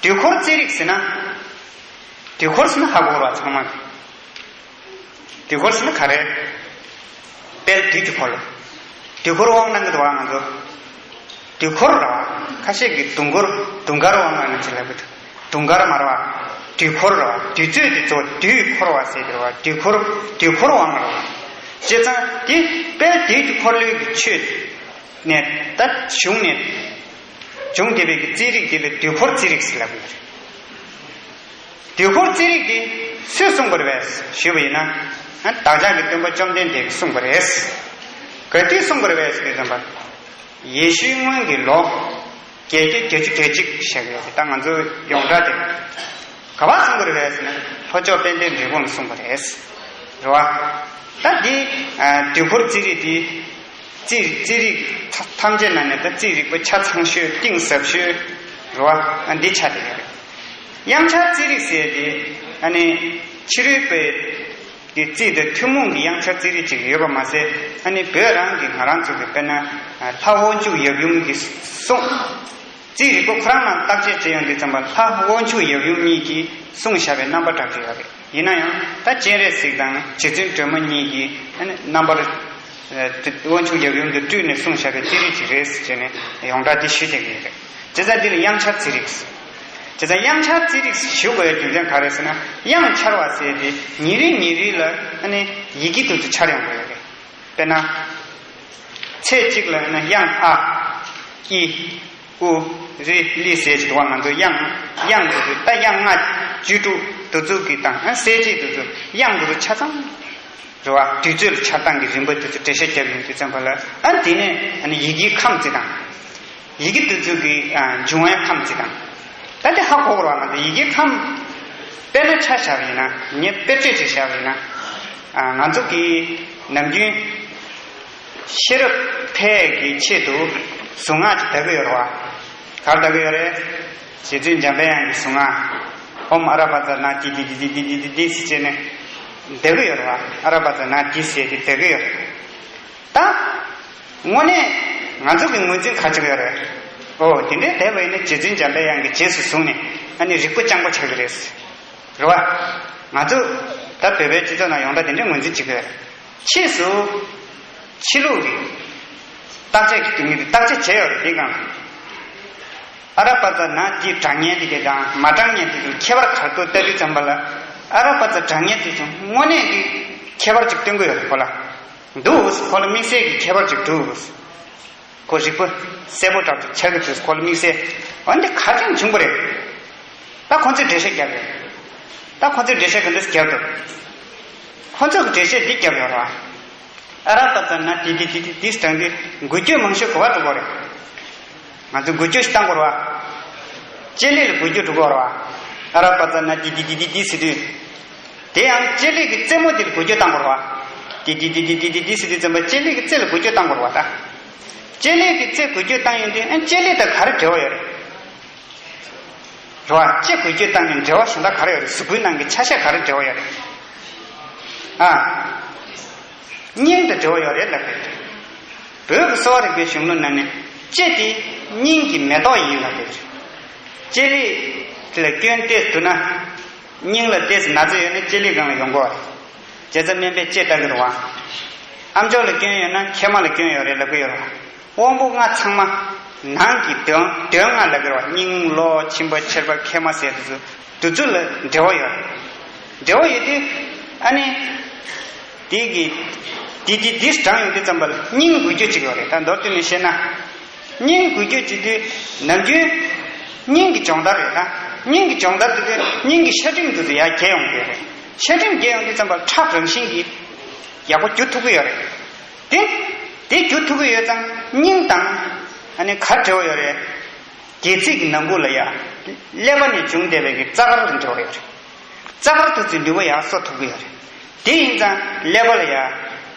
དུས་འཁོར་རྩིས་རིག་ཟེར་ན། དུས་འཁོར་ཟེར་ན་ཧ་གོ་ར་ཚང་མ། དུས་འཁོར་ཟེར་ན་ག་རེ། དཔལ་དུས་ཀྱི་འཁོར་ལོ། དུས་འཁོར་དབང་གནང་གི་འདུག་བ་ང་ཚོ། དུས་འཁོར་ར་བ། ཁ་ཤས་ཀྱིས་དུས་འཁོར་དུས་འཁོར་དབང་གནང་ནས་ཅི་ལབ་གི་འདུག་དུས་འཁོར་མ་ར་བ། དུས་འཁོར་ར་བ། དུས་ཚོད་དེ་ཚོ་དུས་འཁོར་བ་ཟེར་གི་ར་བ། དུས་འཁོར་དུས་འཁོར་དབང་ར་བ། བྱས་ཙང་དེ་དཔལ་དུས་ཀྱི་འཁོར་ལོའི་གི་ཆོས་ནས་ད་བྱུང་ནས་བྱུང་བསྡད་པའི་གི་རྩིས་རིག་དེ་ལ་དུས་འཁོར་རྩིས་རིག་ཟེར་ལབ་གི་ཡོད་རེད། དུས་འཁོར་རྩིས་རིག་འདི་སུས་གསུངས་པ་རེད་པས་ཞུས་པ་ཡིན་ན། བདག་ཅག་གི་སྟོན་པ་བཅོམ་ལྡན་འདས་ཀྱིས་གསུངས་པ་རེད། ག་དུས་གསུངས་པ་རེད་པས་ཟེར་དུས་ཙམ་པ། ཡེ་ཤུའི་སྔོན་གྱི་ལོ་བརྒྱད་བརྒྱ་བརྒྱད་ཅུ་གྱ་གཅིག་བཞག་ཡོད་རེད། ད་ང་ཚོ་ཡོངས་གྲགས་དེ་ག་པར་གསུངས་པ་རེད་པས་ཟེར་ན་ལྷོ་ཕྱོགས་དཔལ་ལྡན་འབྲས་སྤུངས་ལ་གསུངས་པ་རེད། རེད་བ། ད་འདི་དུས་འཁོར་རྩིས་རིག་འདི། རྩིས་རྩིས་རིག་ཐ་ཐམས་ཅད་ནང་ནས་ད་རྩིས་རིག་པ་ཆ་ཚང་ཤོས་གཏིང་ཟབ་ཤོས་རེད་བ། འདི་ཆགས་བསྡད་ཡོད་རེད། དབྱངས་འཆར་རྩིས་རིག་ཟེར་དེ་ཨ་ནི་ཕྱི་རོལ་པའི་གི་རྩིས་དང་ཐུན་མོང་གི་དབྱངས་འཆར་རྩིས་རིག་ཅིག་ཡོད་པ་མ་ཟད། ཨ་ནི་བོད་རང་གི་ང་རང་ཚོ་གི་དཔེར་ན་ལྷ་དབང་ཕྱུག་ཡབ་ཡུམ་གྱི་གསུང་། རྩིས་རིག་པ་ཁོ་རང་ནང་བརྟག་དཔྱད་བྱེད་ཡོང་དུས་ཙམ་པ་ལྷ་དབང་ཕྱུག་ཡབ་ཡུམ་གཉིས་ཀྱིས་གསུངས་བཞག་པའི་རྣམ་པ་འདྲ་པོ་ཡོད་རེད། ཡིན་ན་ཡང་ད་སྤྱན་རས་གཟིགས་དང་རྗེ་བཙུན་སྒྲོལ་མ་གཉིས་ཀྱིས་རྣམ་པར་དབང་ཕྱུག་ཡབ་ཡུམ་དུ་སྤྲུལ་ནས་གསུངས་བཞག་པའི་རྩིས་རིག་ཅིག་རེད་ཟེར་བྱས་ནས་ཡོངས་གྲགས་འདི་ཞུས་བསྡད་ཀྱི་ཡོད་རེད། བྱས་ཙང་འདི་ལ་དབྱངས་འཆར་རྩིས་རིག་བྱས་ཙང་དབྱངས་འཆར་རྩིས་རིག་ཞུ་དགོས་པའི་རྒྱུ་མཚན་ག་རེ་ཟེར་ན། དབྱངས་འཆར་བ་ཟེར་དེ་ཉིན་རེ་ཉིན་རེ་ལ་ཨ་ནི་ཡི་གེ་དེ་ཚོ་འཆར་ཡོང་གི་ཡོད་རེད། དཔེར་ན། ཚེས་གཅིག་ལ་ཨ་ནི་དབྱངས་ཨ། ཨི། ཨུ། རི། ལི་ཟེར་གྱི་འདུག་བ། ང་ཚོ་དབྱངས་དབྱངས་དེ་ཚོ་ད་དབྱངས་ལྔ་བཅུ་དྲུག་དེ་ཚོ་གི་དང་ཨ་གསལ་བྱེད་དེ་ཚོ་དབྱངས་དེ་ཚོ་ཆ་ཚང་རེད་བ། དུས་ཚོད་ལ་འཆར་སྟངས་ཀྱི་རིམ་པ་དེ་ཚོ་འགྲེལ་བཤད་བརྒྱབ་ཡོང་དུས་ཙམ་པ་ལ་ཨ་དེ་ནས་ཨ་ནི་ཡི་གེའི་ཁམས་བརྩི་སྟངས། ཡི་གེ་དེ་ཚོ་གི་ཨ་འབྱུང་བའི་ཁམས་བརྩི་སྟངས། ད་དེ་ཧ་གོ་དགོས་རེད་བ། ང་ཚོ་ཡི་གེ་ཁམས་དཔེར་ན་ཆ་བཞག་པ་ཡིན་ན། ངས་དཔེར་བརྗོད་ཅིག་བཞག་པ་ཡིན་ན། ཨ། ང་ཚོ་གི་ནམ་རྒྱུན་ཤེས་རབ་འཕེལ་གྱི་ཆེད་དུ་གཟུངས་སྔགས་ཅིག་བཟླ་གི་ཡོད་རེད་བ། ག་རེ་བཟླ་གི་ཡོད་རེད། རྗེ་བཙུན་འཇམ་པའི་དབྱངས་ཀྱི་གཟུངས་སྔགས། ཨོཾ་ཨ་ར་པ་ཙ་ན་ཏི་ཏི་ཏི་ཏི་ཟེར་བྱས་ནས་བཟླ་གི་ཡོད་རེད་བ། ཨ་ར་པ་ཙ་ན་ཏི་ཟེར་ཏེ་བཟླ་གི་ཡོད་རེད། ད་དངོས་གནས་ང་ཚོ་གི་ངོས་འཛིན་ག་ཅིག་ཡོད་རེད། ཨོ། དེ་འདྲའི་བསྡད་པ་ཡིན་ན་རྗེ་བཙུན་འཇམ་པའི་དབྱངས་ཀྱི་རྗེས་སུ་བཟུང་ནས་ཨ་ནི་རིག་པ་སྤྱང་པོ་ཆགས་ཀྱི་རེད། རེད་བ། ང་ཚོ་ད་བོད་པའི་སྤྱི་ཚོགས་ནང་ཡོངས་གྲགས་དེ་འདྲའི་ངོས་འཛིན་བྱེད་ཀྱི་ཡོད་རེད། ཕྱིས་སུ་ཕྱི་ལུགས་ཀྱི་བརྟག་དཔྱད་ཀྱི་དུས་ངེས་དེ་བརྟག་དཔྱད་བྱས་ཡོད་རེད། དེའི་སྒང་ལ་ཨ་ར་པ་ཙ་ན་ཏི་དྲང་ངེས་དེ་ག་དང་མ་དྲང་ངེས་དེ་ག་ཁྱད་པར་ག་རེ་འདུག་ལྟ་དུས་ཙམ་པ་ལ། ཨ་ར་པ་ཙ་དྲང་ངེས་དེ་ཚོ་དངོས་གནས་ཀྱི་ཁྱད་པར་ཅིག་སྟོན་གྱི་ཡོད་རེད། ཁོ་ལ་འདུག་ཁོ་ལ་དམིགས་བསལ་གྱི་ཁྱད་པར་ཅིག་འདུག་ཁོ་རིག་པ་གསལ་པོ་དྲག་ཏུ་འཆར་གྱི་འདུག་ཁོ་ལ་དམིགས་བསལ། འོན་ཏེ་ག་དྲན་བྱུང་བ་རེད། ད་ཁོ་ཚོས་འགྲེལ་བཤད་བརྒྱབ་རེད། ད་ཁོ་ཚོས་འགྲེལ་བཤད་ག་འདྲ་བརྒྱབ་འདུག་ཁོ་ཚོས་འགྲེལ་བཤད་འདི་བརྒྱབ་ཡོད་རེད་བ། ཨ་ར་པ་ཙ་ན་ཏི་ཏི་ཏི་ཏི་ཏི་དྲངས་ཏེ་འགུལ་སྐྱོད་མང་ཤོས་ག་པར་འགྲོ་གི་རེད། ང་ཚོས་འགུལ་སྐྱོད་ཞིག་བཏང་དགོས་རེད་བ། ལྕེ་ལེ་ལ་འགུལ་སྐྱོད་འགྲོ་གི་རེད་བ། ཨ་ར་པ་ཙ་ན་ཏི་ཏི་ཏི་ཏི་ཏི་ཟེར་དུས། དེ་ཡང་ལྕེ་ལེ་གི་རྩེ་མོ་དེ་ལ་འགུལ་སྐྱོད་བཏང་དགོས་རེད་བ། ཏི་ཏི་ཏི་ཏི་ཏི་ཏི་ཟེར་དུས་ཙམ་པ་ལྕེ་ལེ་གི་རྩེ་ལ་འགུལ་སྐྱོད་བཏང་དགོས་རེད་བ་ད། ལྕེ་ལེ་གི་རྩེ་འགུལ་སྐྱོད་བཏང་ཡོང་དུས་ཨ་ལྕེ་ལེ་དང་ག་རེ་འབྲེལ་བ་ཡོད་རེད། རེད་བ། ལྕེ་འགུལ་སྐྱོད་བཏང་ནས་འབྲེལ་བ་གཞན་དག་ག་རེ་ཡོད་རེད། གཟུགས་པོའི་ནང་གི་ཆ་ཤས་ག་རེ་འབྲེལ་བ་ཡོད་རེད། ཨ། སྙིང་དང་འབྲེལ་བ་ཡོད་རེད་ལབ་པས། བོད་ཀྱི་གསོ་བ་རིག་པའི་གཞུང་ལུགས་ནང་ནས་ལྕེ་དེ་སྙིང་གི་མེ་ཏོག་ཡིན་ལབ་པས། ལྕེ་ལེ་ལ་སྐྱོན་ཏོག་ཙམ་འདུག་ན། སྙིང་ལ་ཏོག་ཙམ་ན་ཚ་ཡོད་ན་ལྕེ་ལེ་སྒང་ལ་ཡོང་གི་རེད། བྱས་ཙང་སྨན་པས་ལྕེ་ལྟ་གི་རེད་བ། ཨམ་ཅོག་ལ་སྐྱོན་ཡོད་ན་མཁལ་མ་ལ་སྐྱོན་ཡོད་རེད་ལབ་གི་ཡོད་རེད་བ། དབང་པོ་ལྔ་ཚང་མ་ནང་གི་དོན་དོན་ལྔ་ལབ་ཀྱི་རེད་བ། སྙིང་། གློ། མཆིན་པ། མཆེར་པ། མཁལ་མ་ཟེར་དེ་ཚོ་དེ་ཚོ་ལ་འབྲེལ་བ་ཡོད་རེད། འབྲེལ་བ་ཡོད་དུས་ཨ་ནི་དེ་གི་དེ་དེ་དེ་དྲངས་ཡོང་དུས་ཙམ་པ་ལ་སྙིང་འགུལ་སྐྱོད་ཅིག་ཡོད་རེད། ད་མདོར་བསྡུས་ནས་བཤད་ན། སྙིང་འགུལ་སྐྱོད་བྱེད་དུས་ནམ་རྒྱུན་སྙིང་གི་སྦྱོང་བརྡར་རེད། ད་སྙིང་གི་སྦྱོང་བརྡར་དེ་དུས་སྙིང་གི་ཤ་ཁྲིམས་དེ་ཚོ་ཡར་རྒྱས་ཡོང་གི་རེད། ཤ་ཁྲིམས་རྒྱས་ཡོང་དུས་ཙམ་པ་ལ་ཁྲག་རང་བཞིན་གྱིས་ཡག་པོ་རྒྱུ་ཐུབ་ཀྱི་ཡོད་རེད། དེ་དེ་རྒྱུ་ཐུབ་ཀྱི་ཡོད་ཙང་སྙིང་དང་ཨ་ནི་ག་རེ་འབྲེལ་བ་ཡོད་རེད། སྒལ་ཚིགས་ཀྱི་ནང་ཁུལ་ལ་ཡ། ཀླད་པ་ནས་བྱུང་བསྡད་པའི་གི་རྩ་དཀར་དང་འབྲེལ་བ་ཡོད་རེད། རྩ་དཀར་དེ་ཚོའི་ནུས་པ་ཡར་གསོ་ཐུབ་ཀྱི་ཡོད་རེད། དེ་ཡིན་ཙང་ཀླད་པ་ལ་ཡ།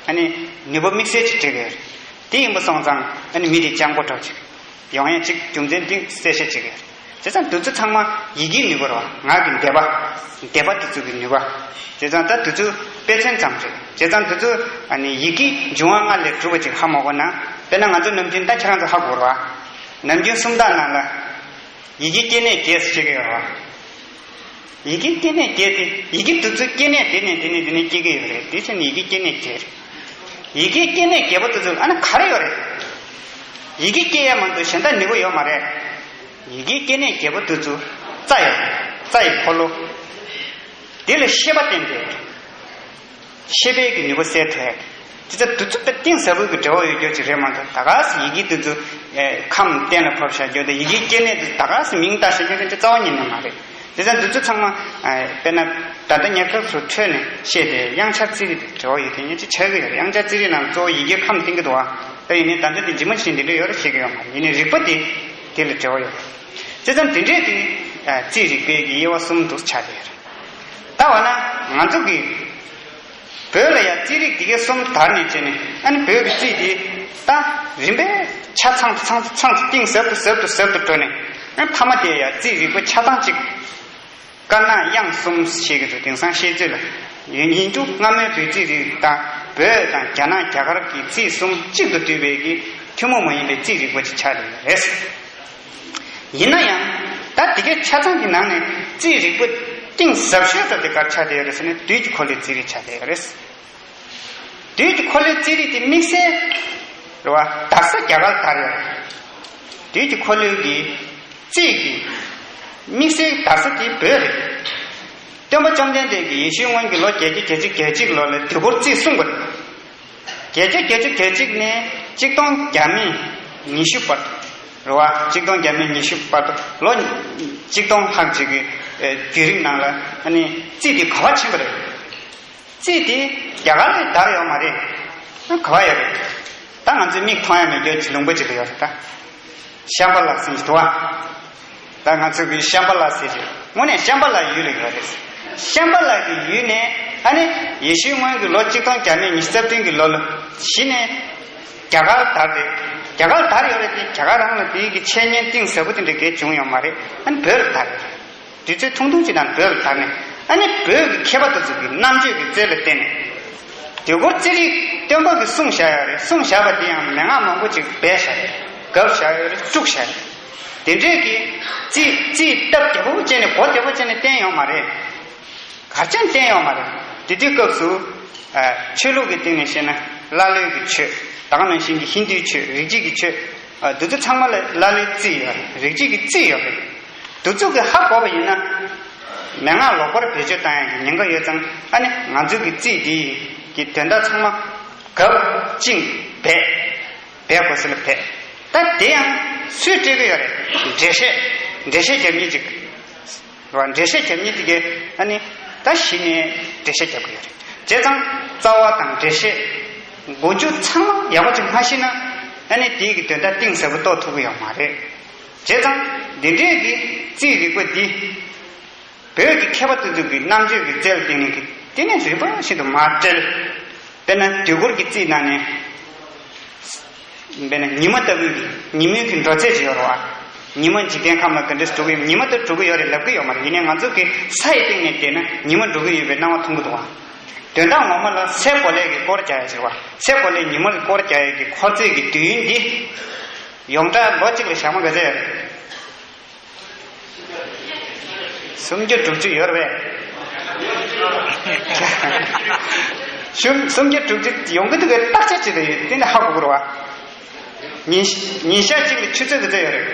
ཨ་ནི་ནུས་པ་དམིགས་བསལ་ཅིག་སྤྲད་ཀྱི་ཡོད་རེད། དེ་ཡིན་པ་སོང་ཙང་ཨ་ནི་མི་དེ་སྤྱང་པོ་འདྲ་ཅིག་ཡོང་ཡ་ཅིག་རྒྱུ་མཚན་དེ་གསལ་བཤད་བྱེད་ཀྱི་ཡོད་རེད། བྱས་ཙང་དེ་ཚོ་ཚང་མ་ཡི་གེའི་ནུས་པ་རེད་བ། ངག་གི་འདེབས་པ། འདེབས་པ་དེ་ཚོ་གི་ནུས་པ། བྱས་ཙང་ད་དེ་ཚོ་དཔེ་མཚོན་ཙམ་རེད། བྱས་ཙང་དེ་ཚོ་ཨ་ནི་ཡི་གེ་འབྱུང་བ་ལྔ་ལས་གྲུབ་པ་ཅིག་ཧ་མ་གོ་ན། དཔེར་ན་ང་ཚོ་ནམ་རྒྱུན་ད་ཁྱེད་རང་ཚོ་ཧ་གོ་རེད་བ། ནམ་རྒྱུན་སུམ་རྟགས་ནང་ལ། ཡི་གེ་སྐྱེ་གནས་བརྒྱད་ཟེར་བཤད་ཀྱི་ཡོད་རེད་བ། ཡི་གེ་སྐྱེ་གནས་བརྒྱད་དེ་ཡི་གེ་དེ་ཚོ་སྐྱེ་གནས་དེ་ནས་དེ་ནས་དེ་ནས་སྐྱེ་གི་ཡོད་རེད། དེ་ཕྱིར་ནི་ཡི་གེ་སྐྱེ་གནས་བརྒྱད་རེད། ཡི་གེ་སྐྱེ་གནས་བརྒྱད་པོ་དེ་ཚོ་ཨ་ན་ག་རེ་ཡོད་རེད། ཡི་གེ་སྐྱེ་ཡ་མ་གཏོགས་གཞན་དག་ནུས་པ་ཡོད་མ་རེད། ཡི་གེ་སྐྱེ་གནས་བརྒྱད་པོ་དེ་ཚོ་རྩ་ཡོད་རེད། རྩ་ཡི་འཁོར་ལོ། དེ་ལ་ཤེས་པ་བསྟན་ཏེ། ཤེས་པའི་གི་ནུས་པ་གསལ་ཐུབ་ཡ། དེ་ཚོ་དེ་ཚོ་དཔེ་གཏིང་ཟབ་པོའི་གི་འབྲེལ་བ་ཡོད་རྒྱུ་ཅིག་རེད་མ་གཏོགས། ད་ག་སེ་ཡི་གེ་དེ་ཚོ་ཨེ་ཁམས་གཏན་ལ་ཕབ་བཞག་རྒྱུ་དང་། ཡི་གེ་སྐྱེ་གནས་དེ་ད་ག་སེ་མིང་བཏགས་བཞག་རྒྱུ་དེ་འདྲ་རྩ་བ་ཉིད་ནས་མ་རེད། དེ་ཚོ་དེ་ཚོ་ཚང་མ་ཨེ་དཔེར་ན་ད་ལྟ་ཉེ་སྐབས་སུ་འཕྲོས་ནས་བཤད་དེ་དབྱངས་འཆར་རྩིས་རིག་དང་འབྲེལ་བ་ཡོད་དེ་ཉེ་ཅིག་ཆགས་ཀྱི་ཡོད་རེད། དབྱངས་འཆར་རྩིས་རིག་ནང་གཙོ་བོ་ཡི་གེ་ཁམས་བསྟན་གྱི་འདུག་བ། ད་ཡིན་ནའི་ད་ལྟ་དེ་ཇི་མ་ཇི་བཞིན་འདི་འདྲ་ཡོད་རེད་བཤད་ཀྱི་ཡོད་མ་རེད། ཡིན་ནའི་རིག་པ་དེ་དེ་ལ་འབྲེལ་བ་ཡོད་རེད། བྱས་ཙང་དེ་འདྲས་དེ་ཨེ་རྩིས་རིག་པའི་གི་དབྱེ་བ་གསུམ་དུ་ཆགས་བསྡད་ཡོད་རེད། ད་འོ་ན་ང་ཚོ་གི་བོད་ལ་ཡང་རྩིས་རིག་དེ་གའི་གསུམ་དར་ནས་བྱས་ནས། ཨ་ནི་བོད་ཀྱི་རྩིས་དེ་ད་རིམ་པས་ཆ་ཚང་དུ་ཚང་དུ་ཚང་དུ་གཏིང་ཟབ་ཏུ་ཟབ་ཏུ་ཟབ་ཏུ་འགྲོ་ནས། ཨ་ནི་མཐའ་མ་དེ་ཡང་རྩིས་རིག་པ་ཆ་ཚང་གཅིག། དཀར་ནག་དབྱངས་གསུམ་ཞེས་ཀྱི་འདུག་དེང་སང་ཤེས་ཚོད་ལ་ཡིན་དུས། སྔ་མོའི་བོད་རྩིས་རིག་དང་བོད་དང་རྒྱ་ནག་རྒྱ་གར་གྱི་རྩིས་གསུམ་གཅིག་ཏུ་བསྡུས་པའི་གི་ཐུན་མོང་མ་ཡིན་པའི་རྩིས་རིག་པ་ཅིག་ཆགས་ཡོད་རེད། ཡིན་ན་ཡང་ད་དེ་གའི་ཆ་ཚང་གི་ནང་ནས་རྩིས་རིག་པ་གཏིང་ཟབ་ཤོས་དེ་ག་རེ་ཆགས་བསྡད་ཡོད་རེད་ཟེར་ན། དུས་ཀྱི་འཁོར་ལོའི་རྩིས་རིག་ཆགས་བསྡད་ཡོད་རེད། དུས་ཀྱི་འཁོར་ལོའི་རྩིས་རིག་དེ་དམིགས་བསལ་རེད་བ། དར་ས་རྒྱ་གར་དར་ཡོད་རེད། དུས་ཀྱི་འཁོར་ལོའི་གི་རྩིས་ཀྱི་དམིགས་བསལ་དར་ས་དེ་བོད་རེད། སྟོན་པ་བཅོམ་ལྡན་འདས་ཀྱིས་ཡེ་ཤུའི་སྔོན་གྱི་ལོ་བརྒྱད་བརྒྱ་བརྒྱད་ཅུ་གྱ་གཅིག་ལོ་ལ་དུས་འཁོར་རྩིས་གསུངས་པ་རེད། བརྒྱད་བརྒྱ་བརྒྱད་ཅུ་གྱ་གཅིག་ནས་གཅིག་སྟོང་བརྒྱ་མེད་ཉི་ཤུ་བར་དུ་རེད་བ། གཅིག་སྟོང་བརྒྱ་མེད་ཉི་ཤུ་བར་དུ་ལོ་གཅིག་སྟོང་ལྷག་ཅིག་གི་ཨེ་བརྒྱུད་རིམ་ནང་ལ་ཨ་ནི་རྩིས་དེ་ག་པར་ཕྱིན་པ་རེད། རྩིས་དེ་རྒྱ་གར་ལ་དར་ཡོད་མ་རེད། ཨ་ག་པར་ཡོད་རེད། ད་ང་ཚོའི་མིག་མཐོང་ཡ་མེད་རྒྱུ་ཅིག་ལུང་པ་ཅིག་ལ་ཡོད་རེད་ད། ཤམྦྷ་ལ་ཟེར་གྱི་འདུག་བ། ད་ ད་ང་ཚོ་གི་ཤམྦྷ་ལ་ཟེར་གྱི་དངོས་གནས་ཤམྦྷ་ལ་ཡུལ་ལ་ཡོད་རེད། ཤམྦྷ་ལ་གི་ཡུལ་ནས་ཨ་ནི་ཡེ་ཤུའི་སྔོན་གྱི་ལོ་གཅིག་སྟོང་བརྒྱ་མེད་ཉི་ཤུ་རྩ་བདུན་གྱི་ལོ་ལ་གཞི་ནས་རྒྱ་གར་དར་རེད། རྒྱ་གར་དར་ཡོད་རེད་དེ། རྒྱ་གར་རང་ལ་དེའི་གི་འཆད་ཉན་གཏིང་ཟབ་པོ་དེ་འདྲ་གས་བྱུང་ཡོད་མ་རེད། ཨ་ནི་བོད་ལ་དར་རེད། དུས་ཚོད་ཐུང་ཐུང་ཅིག་ནང་བོད་ལ་དར་ནས་ཨ་ནི་བོད་ཀྱི་མཁས་པ་དེ་ཚོ་གི་རྣམ་དཔྱོད་ཀྱི་རྩལ་ལ་བརྟེན་ནས། དུས་འཁོར་རྩིས་རིག་སྟོན་པ་གིས་གསུངས་བཞག་ཡོད་རེད། གསུངས་བཞག་པ་དེ་ཡང་མན་ངག་མང་པོ་ཅིག་སྦས་བཞག་རེད། བཀབ་བཞག་ཡོད་རེད། བཅུག་བཞག་རེད། དེ་འདྲས་ཀྱི་རྩིས་རྩིས་སྟབས་བདེ་པོ་བྱས་ནས་གོ་བདེ་པོ་བྱས་ནས་བསྟན་ཡོད་མ་རེད། གར་ཅན་བསྟན་ཡོད་མ་རེད། དེ་དུས་སྐབས་སུ། ཨ། ཆོས་ལུགས་ཀྱི་སྟེང་ནས་བཤད་ན་ཀླ་ཀློའི་གི་ཆོས། ད་ག་ནང་བཞིན་གྱི་ཧིན་དུའི་ཆོས། རིགས་གཅིག་གི་ཆོས། ཨ། འདི་ཚོ་ཚང་མ་ལ་ཀླ་ཀློའི་རྩིས་ཡོད་རེད། རིགས་གཅིག་གི་རྩིས་ཡོད་རེད། འདི་ཚོ་གི་ཧ་གོ་བ་ཡིན་ན། མན་ངག་ལོག་པར་བེད་སྤྱོད་བཏང་ཡག་གི་ཉེན་ཁ་ཡོད་ཙང་། ཨ་ནི་ང་ཚོའི་གི་རྩིས་འདི་གི་དོན་དག་ཚང་མ་གབ་ཅིང་སྦས། སྦས་དགོས་ས་ལ་སྦས། ད་དེ་ཡང་སུས་སྤྲད་ཀྱི་ཡོད་རེད། འགྲེལ་བཤད། འགྲེལ་བཤད་རྒྱབ་མཁན་ཅིག་རེད་བ། འགྲེལ་བཤད་རྒྱབ་མཁན་དེ་གས་ཨ་ནི་ད་གཞི་ནས་འགྲེལ་བཤད་རྒྱབ་ཀྱི་ཡོད་རེད། བྱས་ཙང་རྩ་བ་དང་འགྲེལ་བཤད་མགོ་མཇུག་ཚང་མ་ཡག་པོ་ཅིག་མ་ཤེས་ན། ཨ་ནི་དེའི་གི་དོན་དག་གཏིང་ཟབ་པོ་རྟོགས་ཐུབ་ཀྱི་ཡོད་མ་རེད། བྱས་ཙང་འདི་འདྲས་ཀྱི་རྩིས་རིག་པ་འདི་བོད་ཀྱི་མཁས་པ་དེ་ཚོ་གི་རྣམ་དཔྱོད་ཀྱི་རྩལ་བརྟེན་ནས་གི་དེ་ནས་རིམ་པ་བཞིན་དུ་མར་བཀྲལ། དཔེར་ན་དུས་འཁོར་གྱི་རྩིས་ནང་ནས། དཔེར་ན་ཉི་མ་ལྟ་བུའི་གི་ཉིན་མོའི་གི་འགྲོ་ཚད་ཅིག་ཡོད་རེད་བ། ཉི་མ་འཇིག་རྟེན་ཁམས་ལ་ག་འདྲས་འགྲོ་གི་ཡོད། ཉི་མ་ལྟར་འགྲོ་གི་ཡོད་རེད་ལབ་ཀྱི་ཡོད་མ་རེད། ཡིན་ནའི་ང་ཚོ་གི་སའི་སྟེང་ནས་བལྟས་ན་ཉི་མ་འགྲོ་གི་ཡོད་པའི་སྣང་བ་མཐོང་གི་འདུག་བ། དོན་དག་ངོ་མ་ལ་སའི་གོ་ལའི་གི་སྐོར་རྒྱག་ཡ་ཟེར་བ། སའི་གོ་ལའི་ཉི་མ་ལ་སྐོར་རྒྱག་ཡ་གི་འཁོར་ཚོད་ཀྱི་དུས་ཡུན་འདི། ཡོངས་གྲགས་ལོ་གཅིག་ལ་ཞག་མ་ག་ཚོད་ཡོད་རེད། སུམ་བརྒྱ་དྲུག་ཅུ་ཡོད་རེད་པས། སུམ་སུམ་བརྒྱ་དྲུག་ཅུ་ཡོང་གི་འདུག་གས། བརྟག་དཔྱད་བྱེད་དུ་ཡོད། དེ་ནས་ཧ་གོ་དགོས་རེད་བ། ཉིན་ཉིན་ཞག་གཅིག་ལ་ཆུ་ཚོད་ག་ཚོད་ཡོད་རེད།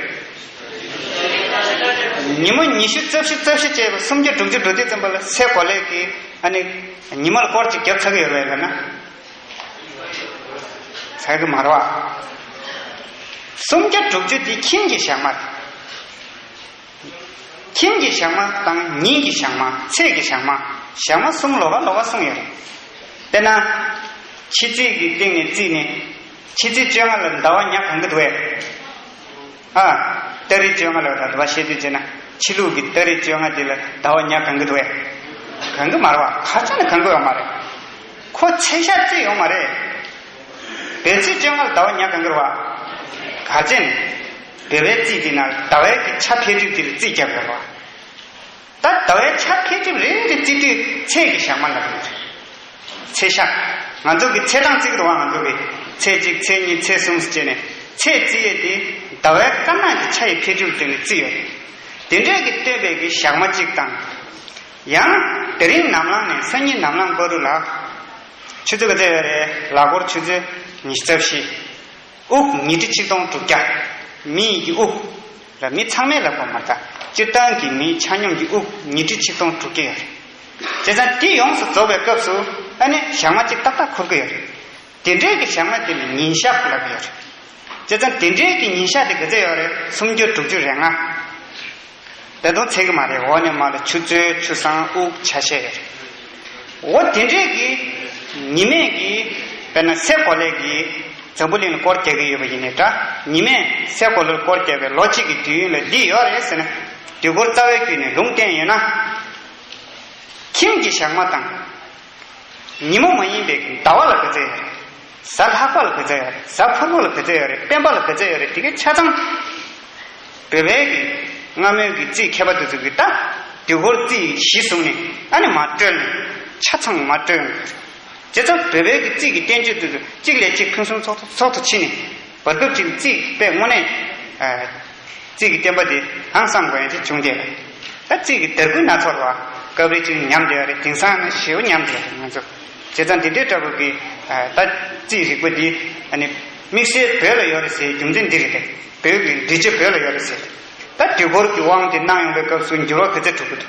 ཉི་མ་ཉི་ཤུ་རྩ་བཞི་རྩ་བཞི་བྱས་པ་སུམ་བརྒྱ་དྲུག་ཅུ་འགྲོ་དུས་ཙམ་པ་ལ་སའི་གོ་ལའི་གི་ཨ་ནི་ཉི་མ་ལ་སྐོར་གཅིག་བརྒྱབ་ཚར་གི་ཡོད་རེད་ལབ་ན། ཚར་གི་མ་རེད་བ། སུམ་བརྒྱ་དྲུག་ཅུ་དེ་ཁྱིམ་གྱི་ཞག་མ་རེད། ཁྱིམ་གྱི་ཞག་མ་དང་ཉིན་གྱི་ཞག་མ། ཚེས་ཀྱི་ཞག་མ། ཞག་མ་གསུམ་ལོགས་ཀ་ལོགས་ཀ་གསུངས་ཡོད་རེད། དཔེར་ན། ཕྱི་ཚེས་ཀྱི་སྟེང་ནས་བརྩིས་ནས། ཕྱི་ཚེས་བཅོ་ལྔ་ལ་ཟླ་བ་ཉ་གང་གི་འདུག་གས། ཨ། ཏ་རིག་བཅོ་ལྔ་ལ་ད་ཟླ་བ་བཤད་དུས་བྱས་ན། ཕྱི་ལུགས་ཀྱི་ཏ་རིག་བཅོ་ལྔ་དེ་ལ་ཟླ་བ་ཉ་གང་གི་འདུག་གས། གང་གི་མ་རེད་བ། ག་ཚོད་ནས་གང་གི་ཡོད་མ་རེད། ཁོ་ཚེས་ཞག་བརྩིས་ཡོད་མ་རེད། བོད་ཚེས་བཅོ་ལྔ་ལ་ཟླ་བ་ཉ་གང་གི་རེད་བ། ག་ཚོད་ནས། བོད་པའི་རྩིས་དེ་ན་ཟླ་བའི་གི་ཆ་འཕེལ་འགྲིབ་དེ་ལ་རྩིས་རྒྱབ་ཡོད་རེད་བ། ད་ཟླ་བའི་ཆ་འཕེལ་འགྲིབ་རེ་རེ་བརྩི་དུས་ཚེས་ཀྱི་ཞག་མ་ལ་རེད། ཚེས་ཞག་ང་ཚོ་གི་ཚེས་གྲངས་བརྩི་གི་རེད་བ། ང་ཚོ་གི་ཚེས་གཅིག་ཚེས་གཉིས་ཚེས་གསུམ་ཟེར་བྱས་ནས་ཚེས་བརྩི་ཡས་དེ་ཟླ་བའི་དཀར་ནག་གི་ཆ་ཡི་འཕེལ་འགྲིབ་ལ་བརྟེན་ནས་བརྩི་ཡོད་རེད། དེ་འདྲས་ཀྱི་སྟོན་པའི་གི་ཞག་མ་གཅིག་དང་། ཡང་དེ་རིང་ནམ་ལངས་ནས་སང་ཉིན་ནམ་ལངས་བར་དུ་ལ། ཆུ་ཚོད་ག་ཚོད་ཡོད་རེད། ལག་འཁོར་ཆུ་ཚོད་ཉི་ཤུ་རྩ་བཞི། དབུགས་ཉི་ཁྲི་ཆིག་སྟོང་དྲུག་བརྒྱ། མི་ཡི་གི་དབུགས། ལ་མི་ཚང་མས་ལབ་པ་མ་རེད། སྤྱིར་བཏང་གི་མིའི་ཆ་སྙོམས་ཀྱི་དབུགས་ཉི་ཁྲི་ཆིག་སྟོང་དྲུག་བརྒྱ་ཡོད་རེད། བྱས་ཙང་དེ་ཡོངས་སུ་རྫོགས་པའི་སྐབས་སུ་ཨ་ནི་ཞག་མ་གཅིག་ཏག་ཏག་འཁོར་གི་ཡོད་རེད། དེ་འདྲའི་གི་ཞག་མ་དེ་ལ་ཉིན་ཞག་ལབ་ཀྱི་ཡོད་རེད། བྱས་ཙང་དེ་འདྲའི་གི་ཉིན་ཞག་དེ་ག་ཚོད་ཡོད་རེད། སུམ་བརྒྱ་དྲུག་ཅུ་རེ་ལྔ། ད་དུང་ཚད་ཀྱི་མ་རེད། འོག་ནས་མར་ལ་ཆུ་ཚོད་ཆུ་སྲང་དབུགས་ཆ་ཤས་རེད། འོ་དེ་འདྲས་ཀྱི་ཉི་མས་ཀྱི་དཔེར་ན་སའི་གོ་ལའི་གི་འཛམ་བུ་གླིང་ལ་སྐོར་རྒྱག་གི་ཡོད་པ་ཡིན་ནའི་འདྲ། ཉི་མས་སའི་གོ་ལར་སྐོར་རྒྱག་པའི་ལོ་གཅིག་གི་དུས་ཡུན་ལ་འདི་ཡོད་རེད་ཟེར་ན། དུས་འཁོར་རྩ་བའི་བརྒྱུད་ནས་ལུང་བསྟན་ཡོད་ན། ཁྱིམ་གྱི་ཞག་མ་དང་། ཉིན་མོ་མ་ཡིན་པའི་ཟླ་བ་ལ་ག་ཚོད་ཡོད་རེད། གཟའ་ལྷག་པ་ལ་ག་ཚོད་ཡོད་རེད། གཟའ་ཕུར་བུ་ལ་ག་ཚོད་ཡོད་རེད། སྤེན་པ་ལ་ག་ཚོད་ཡོད་རེད། དེ་གའི་ཆ་ཚང་། བོད་པའི་གི་སྔ་མོའི་གི་རྩིས་མཁས་པ་དེ་ཚོ་གིས་ད་དུས་འཁོར་རྩིས་གཞི་བཟུང་ནས་ཨ་ནི་མར་བཀྲོལ་ནས་ཆ་ཚང་མར་བཀྲོལ་ནས། བྱས་ཙང་བོད་པའི་གི་རྩིས་ཀྱི་བསྟན་བཅོས་དེ་ཚོ་གཅིག་ལས་གཅིག་ཕུན་སུམ་ཚོགས་ཚོགས་སུ་ཕྱིན་ནས་བར་སྐབས་ཅིག་རྩིས་དཔེ་དངོས་གནས། རྩིས་ཀྱི་བསྟན་པ་དེ་ཧང་སང་དགོས་ཡ་ཅིག་བྱུང་བསྡད་པ་རེད། ད་རྩིས་ཀྱི་དར་རྒུད་སྣ་ཚོགས་རེད་བ། སྐབས་རེ་ཅིག་ཉམས་བསྡད་ཡ་རེད། དེང་སང་ནི་ཞེ་པོ་ཉམས་བསྡད་ཡ་རེད་ང་ཚོ། བྱས་ཙང་འདི་འདྲའི་འདྲ་པོ་གི་ད་རྩིས་རིག་པ་འདི་ཨ་ནི་དམིགས་བསལ་བོད་ལ་ཡོད་རེད་ཟེར་རྒྱུ་མཚན་འདི་རེད་དེ། བོད་ཀྱི་འདི་ཕྱི་བོད་ལ་ཡོད་རེད་ཟེར། ད་དུས་འཁོར་གྱི་དབང་དེ་གནང་ཡོང་པའི་སྐབས་སུ་འགྱུར་བ་ག་ཚོད་འགྲོ་གི་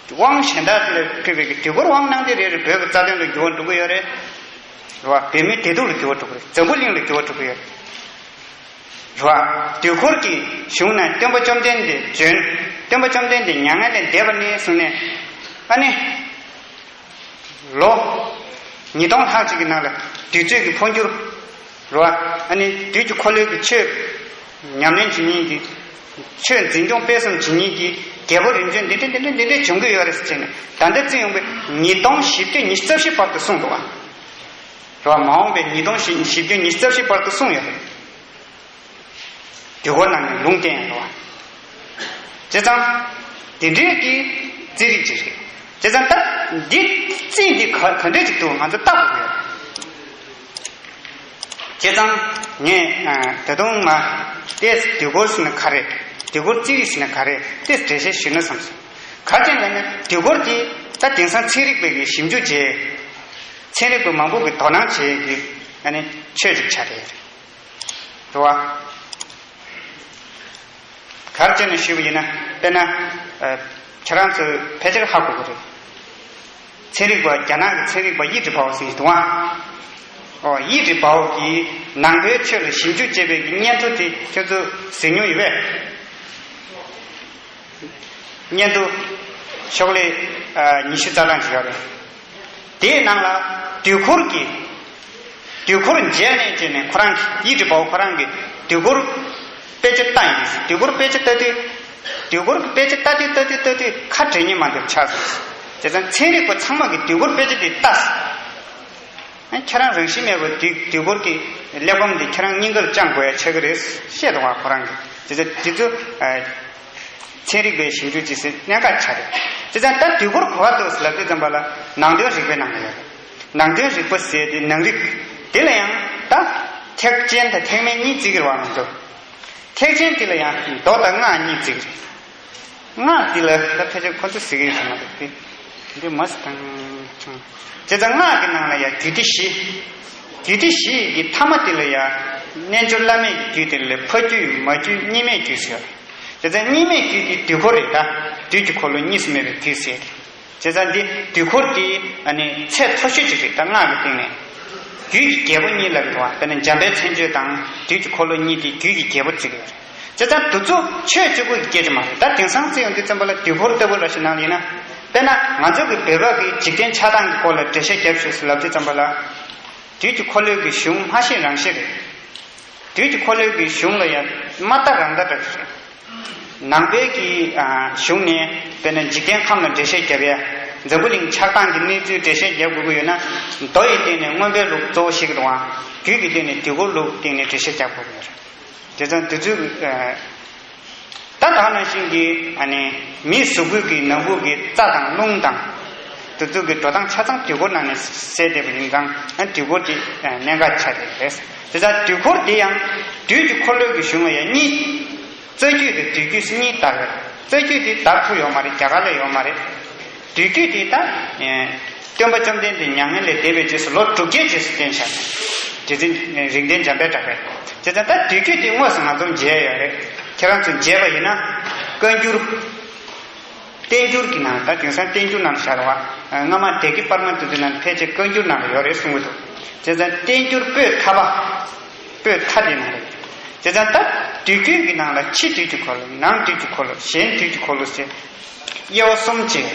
འདུག་དབང་གཞན་དག་ལ་ཕུལ་བའི་གི་དུས་འཁོར་དབང་གནང་དེ་རེ་རེ་བོད་ཀྱི་རྩ་དོན་ལ་འགྱུར་བ་འགྲོ་གི་ཡོད་རེད། རེད་བ། བོད་མིའི་བདེ་སྡུག་ལ་འགྱུར་བ་འགྲོ་གི་རེད། འཛམ་བུ་གླིང་ལ་འགྱུར་བ་འགྲོ་གི་ཡོད་རེད། རེད་བ། དུས་འཁོར་གྱི་གཞུང་ནས་སྟོན་པ་བཅོམ་ལྡན་འདས་བྱོན། སྟོན་པ་བཅོམ་ལྡན་འདས་མྱ་ངན་ལས་འདས་པ་ནས་བཟུང་ནས་ཨ་ནི། ལོ་ཉིས་སྟོང་ལྷག་ཅིག་གི་ནང་ལ་དུས་ཚོད་ཀྱི་འཕོ་འགྱུར། རེད་བ། ཨ་ནི་དུས་ཀྱི་འཁོར་ལོའི་གི་ཆོས་ཉམས་ལེན་བྱེད་མཁན་གྱི་ ཆོས་འཛིན་སྐྱོང་སྤེལ་གསུམ་བྱེད་མཁན་གྱི་རྒྱལ་པོ་རིམ་བྱོན་འདི་འདྲ་འདི་འདྲ་འདི་འདྲ་བྱུང་གི་ཡོད་རེད་ཟེར་ནས། ད་ལྟ་བརྩིས་ཡོང་བའི་ཉིས་སྟོང་བཞི་བརྒྱ་ཉི་ཤུ་རྩ་བཞི་བར་དུ་གསུངས་འདུག་བ། རེད་བ། མ་འོངས་པའི་ཉིས་སྟོང་བཞི་བརྒྱ་ཉི་ཤུ་རྩ་བཞི་བར་དུ་གསུངས་ཡོད་རེད། དུས་འཁོར་ནང་ནས་ལུང་བསྟན་ཡོད་རེད་བ། བྱས་ཙང་། དེ་འདྲའི་གི་རྩིས་རིག་ཅིག་རེད། བྱས་ཙང་ད་འདི་རྩིས་འདི་ག་ག་འདྲས་ཅིག་འདུག་ང་ཚོ་ལྟ་དགོས་ཀྱི་ཡོད། བྱས་ཙང་ངས་ཨ་ད་དུང་མ་ཏེས་དུས་འཁོར་ཟེར་ན་ག་རེ། དུས་འཁོར་རྩིས་རིག་ཟེར་ན་ག་རེ། ཏེས་འགྲེལ་བཤད་ཞུས་ན་བསམ་སོང་། ག་རེ་ལབ་ན་དུས་འཁོར་དེ་ད་དེང་སང་ཚན་རིག་པའི་གི་ཞིབ་འཇུག་བྱས། ཚན་རིག་པ་མང་པོ་གི་དོ་སྣང་བྱས་ཀྱི་ཨ་ནི་ཆོས་ཅིག་ཆགས་བསྡད་ཡོད་རེད། འགྲོ་བ། ག་རེ་བྱས་ནས་ཞུས་པ་ཡིན་ན། དཔེར་ན། ཨ། ཁྱེད་རང་ཚོས་ཕལ་ཆེར་ཧ་གོ་གི་རེད། ཚན་རིག་པ། རྒྱ་ནག་གི་ཚན་རིག་པ་ཡི་ཀྲི་པའོ་ཟེར་གྱི་འདུག་ཨ། ཨོ། ཡི་ཀྲི་པའོ་གིས་ནང་པའི་ཆོས་ལ་ཞིབ་འཇུག་བྱས་པའི་གི་སྙན་ཐོ་དེ་ཁྱོད་ཚོས་གཟིགས་མྱོང་ཡོད་པས། སྙན་ཐོ་ཤོག་ལྷེ། ཨ། ཉི་ཤུ་རྩ་གྲངས་ཅིག་ཡོད་རེད། དེའི་ནང་ལ་དུས་འཁོར་གྱི། དུས་འཁོར་མཇལ་ནས་བྱས་ནས་ཁོ་རང་གིས། ཡི་ཀྲི་པའོ་ཁོ་རང་གིས་དུས་འཁོར་དཔེ་ཆ་ལྟ་ཡིན། དུས་འཁོར་དཔེ་ཆ་ལྟ་དུས། དུས་འཁོར་གྱི་དཔེ་ཆ་ལྟ་དུས་ལྟ་དུས་ལྟ་དུས་ཁ་བྲལ་ཉིན་མ་འདིར་ཆགས་སོང་། བྱས་ཙང་ཚན་རིག་པ་ཚང་མ་གིས་དུས་འཁོར་དཔེ་ཆ་དེ་ལྟ། ཨ། ཁྱེད་རང་རང་བཞིན་མེད་པར་དུས་དུས་འཁོར་གྱི་ཀླད་ཀོར་འདི་ཁྱེད་རང་སྙིང་གར་བཅངས་དགོས་ཡ་ཆགས་ཀྱི་རེད་བཤད་འདུག་བ། ཁོ་རང་གིས། བྱས་ཙང་དེ་ཚོ། ཨ། ཚན་རིག་པའི་ཞིབ་འཇུག་བྱེད་སའི་གནད་འགག་ཆགས་རེད། བྱས་ཙང་ད་དུས་འཁོར་ག་པར་འདུག་ལབ་དུས་ཙམ་པ་ལ་ནང་དོན་རིག་པའི་ནང་ལ་ཡོད་རེད། ནང་དོན་རིག་པ་ཟེར་དེ་ནང་རིག་དེ་ལ་ཡང་ད་ཐེག་ཆེན་དང་ཐེག་དམན་གཉིས་བརྩི་གི་རེད་བ། ང་ཚོ་ཐེག་ཆེན་དེ་ལ་ཡང་མདོ་དང་སྔགས་གཉིས་བརྩི་གི་རེད། སྔགས་དེ་ལ་ད་ཕལ་ཆེར་ཁོ་ཚོ་ཟེར་གི་ཡོད་ས་མ་རེད་དེ། འདི་མ་སི་དང་ཆང་། བྱས་ཙང་སྔགས་ཀྱི་ནང་ལ་ཡང་རྒྱུད་སྡེ་བཞི། རྒྱུད་སྡེ་བཞི་ཡི་གི་ཐ་མ་དེ་ལ་ཡང་རྣལ་འབྱོར་བླ་མེད་ཀྱི་རྒྱུད་དེ་ལ་ཕ་རྒྱུད་མ་རྒྱུད་གཉིས་མེད་རྒྱུད་ཟེར་བ་རེད། བྱས་ཙང་གཉིས་མེད་རྒྱུད་དེ་དུས་འཁོར་རེད་ད། དུས་ཀྱི་འཁོར་ལོ་གཉིས་སུ་མེད་པའི་རྒྱུད་ཟེར། བྱས་ཙང་འདི་དུས་འཁོར་དེ་ཨ་ནི་ཚད་མཐོ་ཤོས་ཅིག་རེད་ད། སྔགས་ཀྱི་སྟེང་ནས། རྒྱུད་ཀྱི་རྒྱལ་པོ་གཉིས་ལབ་ཀྱི་འདུག་བ། དཔེར་ན་འཇམ་དཔལ་མཚན་བརྗོད་དང་དུས་ཀྱི་འཁོར་ལོ་གཉིས་དེ་རྒྱུད་ཀྱི་རྒྱལ་པོ་བརྩི་གི་ཡོད་རེད། བྱས་ཙང་འདི་ཚོ་ཆོས་གཅིག་པུ་ཡི་སྐད་ཆ་མ་རེད་ད། དེང་སང་བརྩི་ཡོང་དུས་ཙམ་པ་ལ་དུས་འཁོར་ལྟ་བུ་ལ་ཞིག་ནང་ཡིན་ན། དཔེར་ན་ང་ཚོ་གི་བོད་པ་གི་འཇིག་རྟེན་ཆགས་སྟངས་ཀྱི་སྐོར་ལ་འགྲེལ་བཤད་རྒྱབ་ཤོག་ཟེར་ལབ་དུས་ཙམ་པ་ལ། དུས་ཀྱི་འཁོར་ལོའི་གི་གཞུང་མ་ཤེས་རང་ཤེས་རེད། དུས་ཀྱི་འཁོར་ལོའི་གི་གཞུང་ལ་ཡང་མ་ལྟ་རང་ལྟ་འདྲ་རེད། ནང་པའི་གི་ཨ་གཞུང་ནས་དཔེར་ན་འཇིག་རྟེན་ཁམས་ལ་འགྲེལ་བཤད་རྒྱབ་ཡ། འཛམ་བུ་གླིང་ཆགས་སྟངས་ཀྱི་གནས་ཚུལ་འགྲེལ་བཤད་རྒྱབ་དགོས་ཀྱི་ཡོད་ན། མདོ་ཡི་སྟེང་ནས་མངོན་པའི་ལུགས་གཙོ་བོ་བཤད་ཀྱི་འདུག་ཨང་། རྒྱུད་ཀྱི་སྟེང་ནས་དུས་འཁོར་ལུགས་སྟེང་ནས་འགྲེལ་བཤད་རྒྱབ་དགོས་ཀྱི་ཡོད་རེད། དེ་ཙང་དེ་ཚོའི་ཨ་ད་ད་ནང་བཞིན་གྱི་ཨ་ནི་མིའི་གཟུགས་པོའི་གི་ནང་ཁུལ་གྱི་རྩ་དང་རླུང་དང་། དེ་ཚོ་གི་འགྲོ་སྟངས་ཆ་ཚང་དུས་འཁོར་ནང་ནས་གསལ་བསྡད་པ་ཡིན་ཙང་། ཨ་དུས་འཁོར་དེ་ཨ་གནད་འགག་ཆགས་བསྡད་པ་རེད། དེ་ཙང་དུས་འཁོར་དེ་ཡང་དུས་ཀྱི་འཁོར་ལོའི་གི་གཞུང་ལ་ཡང་གཉིས། རྩ་རྒྱུད་དང་དུས་རྒྱུད་ཟེར་གཉིས་དར་བ་རེད། རྩ་རྒྱུད་དེ་དར་ཐུབ་ཡོད་མ་རེད། རྒྱ་གར་ལ་ཡོད་མ་རེད། དུས་རྒྱུད་དེ་ད། ཨེ། སྟོན་པ་བཅོམ་ལྡན་འདས་མྱ་ངན་ལས་འདས་པའི་རྗེས་སུ་ལོ་དྲུག་བརྒྱའི་རྗེས་སུ་བསྟན་བཞག་རྗེ་བཙུན་རིགས་ལྡན་འཇམ་དཔལ་གྲགས་པས། བྱས་ཙང་ད་དུས་རྒྱུད་དེ་དངོས་སུ་ང་ཚོ་མཇལ་ཡོད་རེད། ཁྱེད་རང་ཚོ་མཇལ་བ་ཡིན་ན། བཀའ་འགྱུར། བསྟན་འགྱུར་གྱི་ནང་ད་དེང་སང་བསྟན་འགྱུར་ནང་བཞག་རེད་བ། སྔ་མ་སྡེ་དགེ་པར་མ་དེ་ཚོའི་ནང་ཕལ་ཆེར་བཀའ་འགྱུར་ནང་ལ་ཡོད་རེད་གསུང་གི་འདུག་བྱས་ཙང་བསྟན་འགྱུར་པོད་ཐ་པ། པོད་ཐ་དེ་ནང་རེད། བྱས་ཙང་ད་དུས་རྒྱུད་ཀྱི་ནང་ལ་ཕྱི་དུས་ཀྱི་འཁོར་ལོ། ནང་དུས་ཀྱི་འཁོར་ལོ། གཞན་དུས་ཀྱི་འཁོར་ལོ་ཟེར། དབྱེ་བ་གསུམ་བྱས།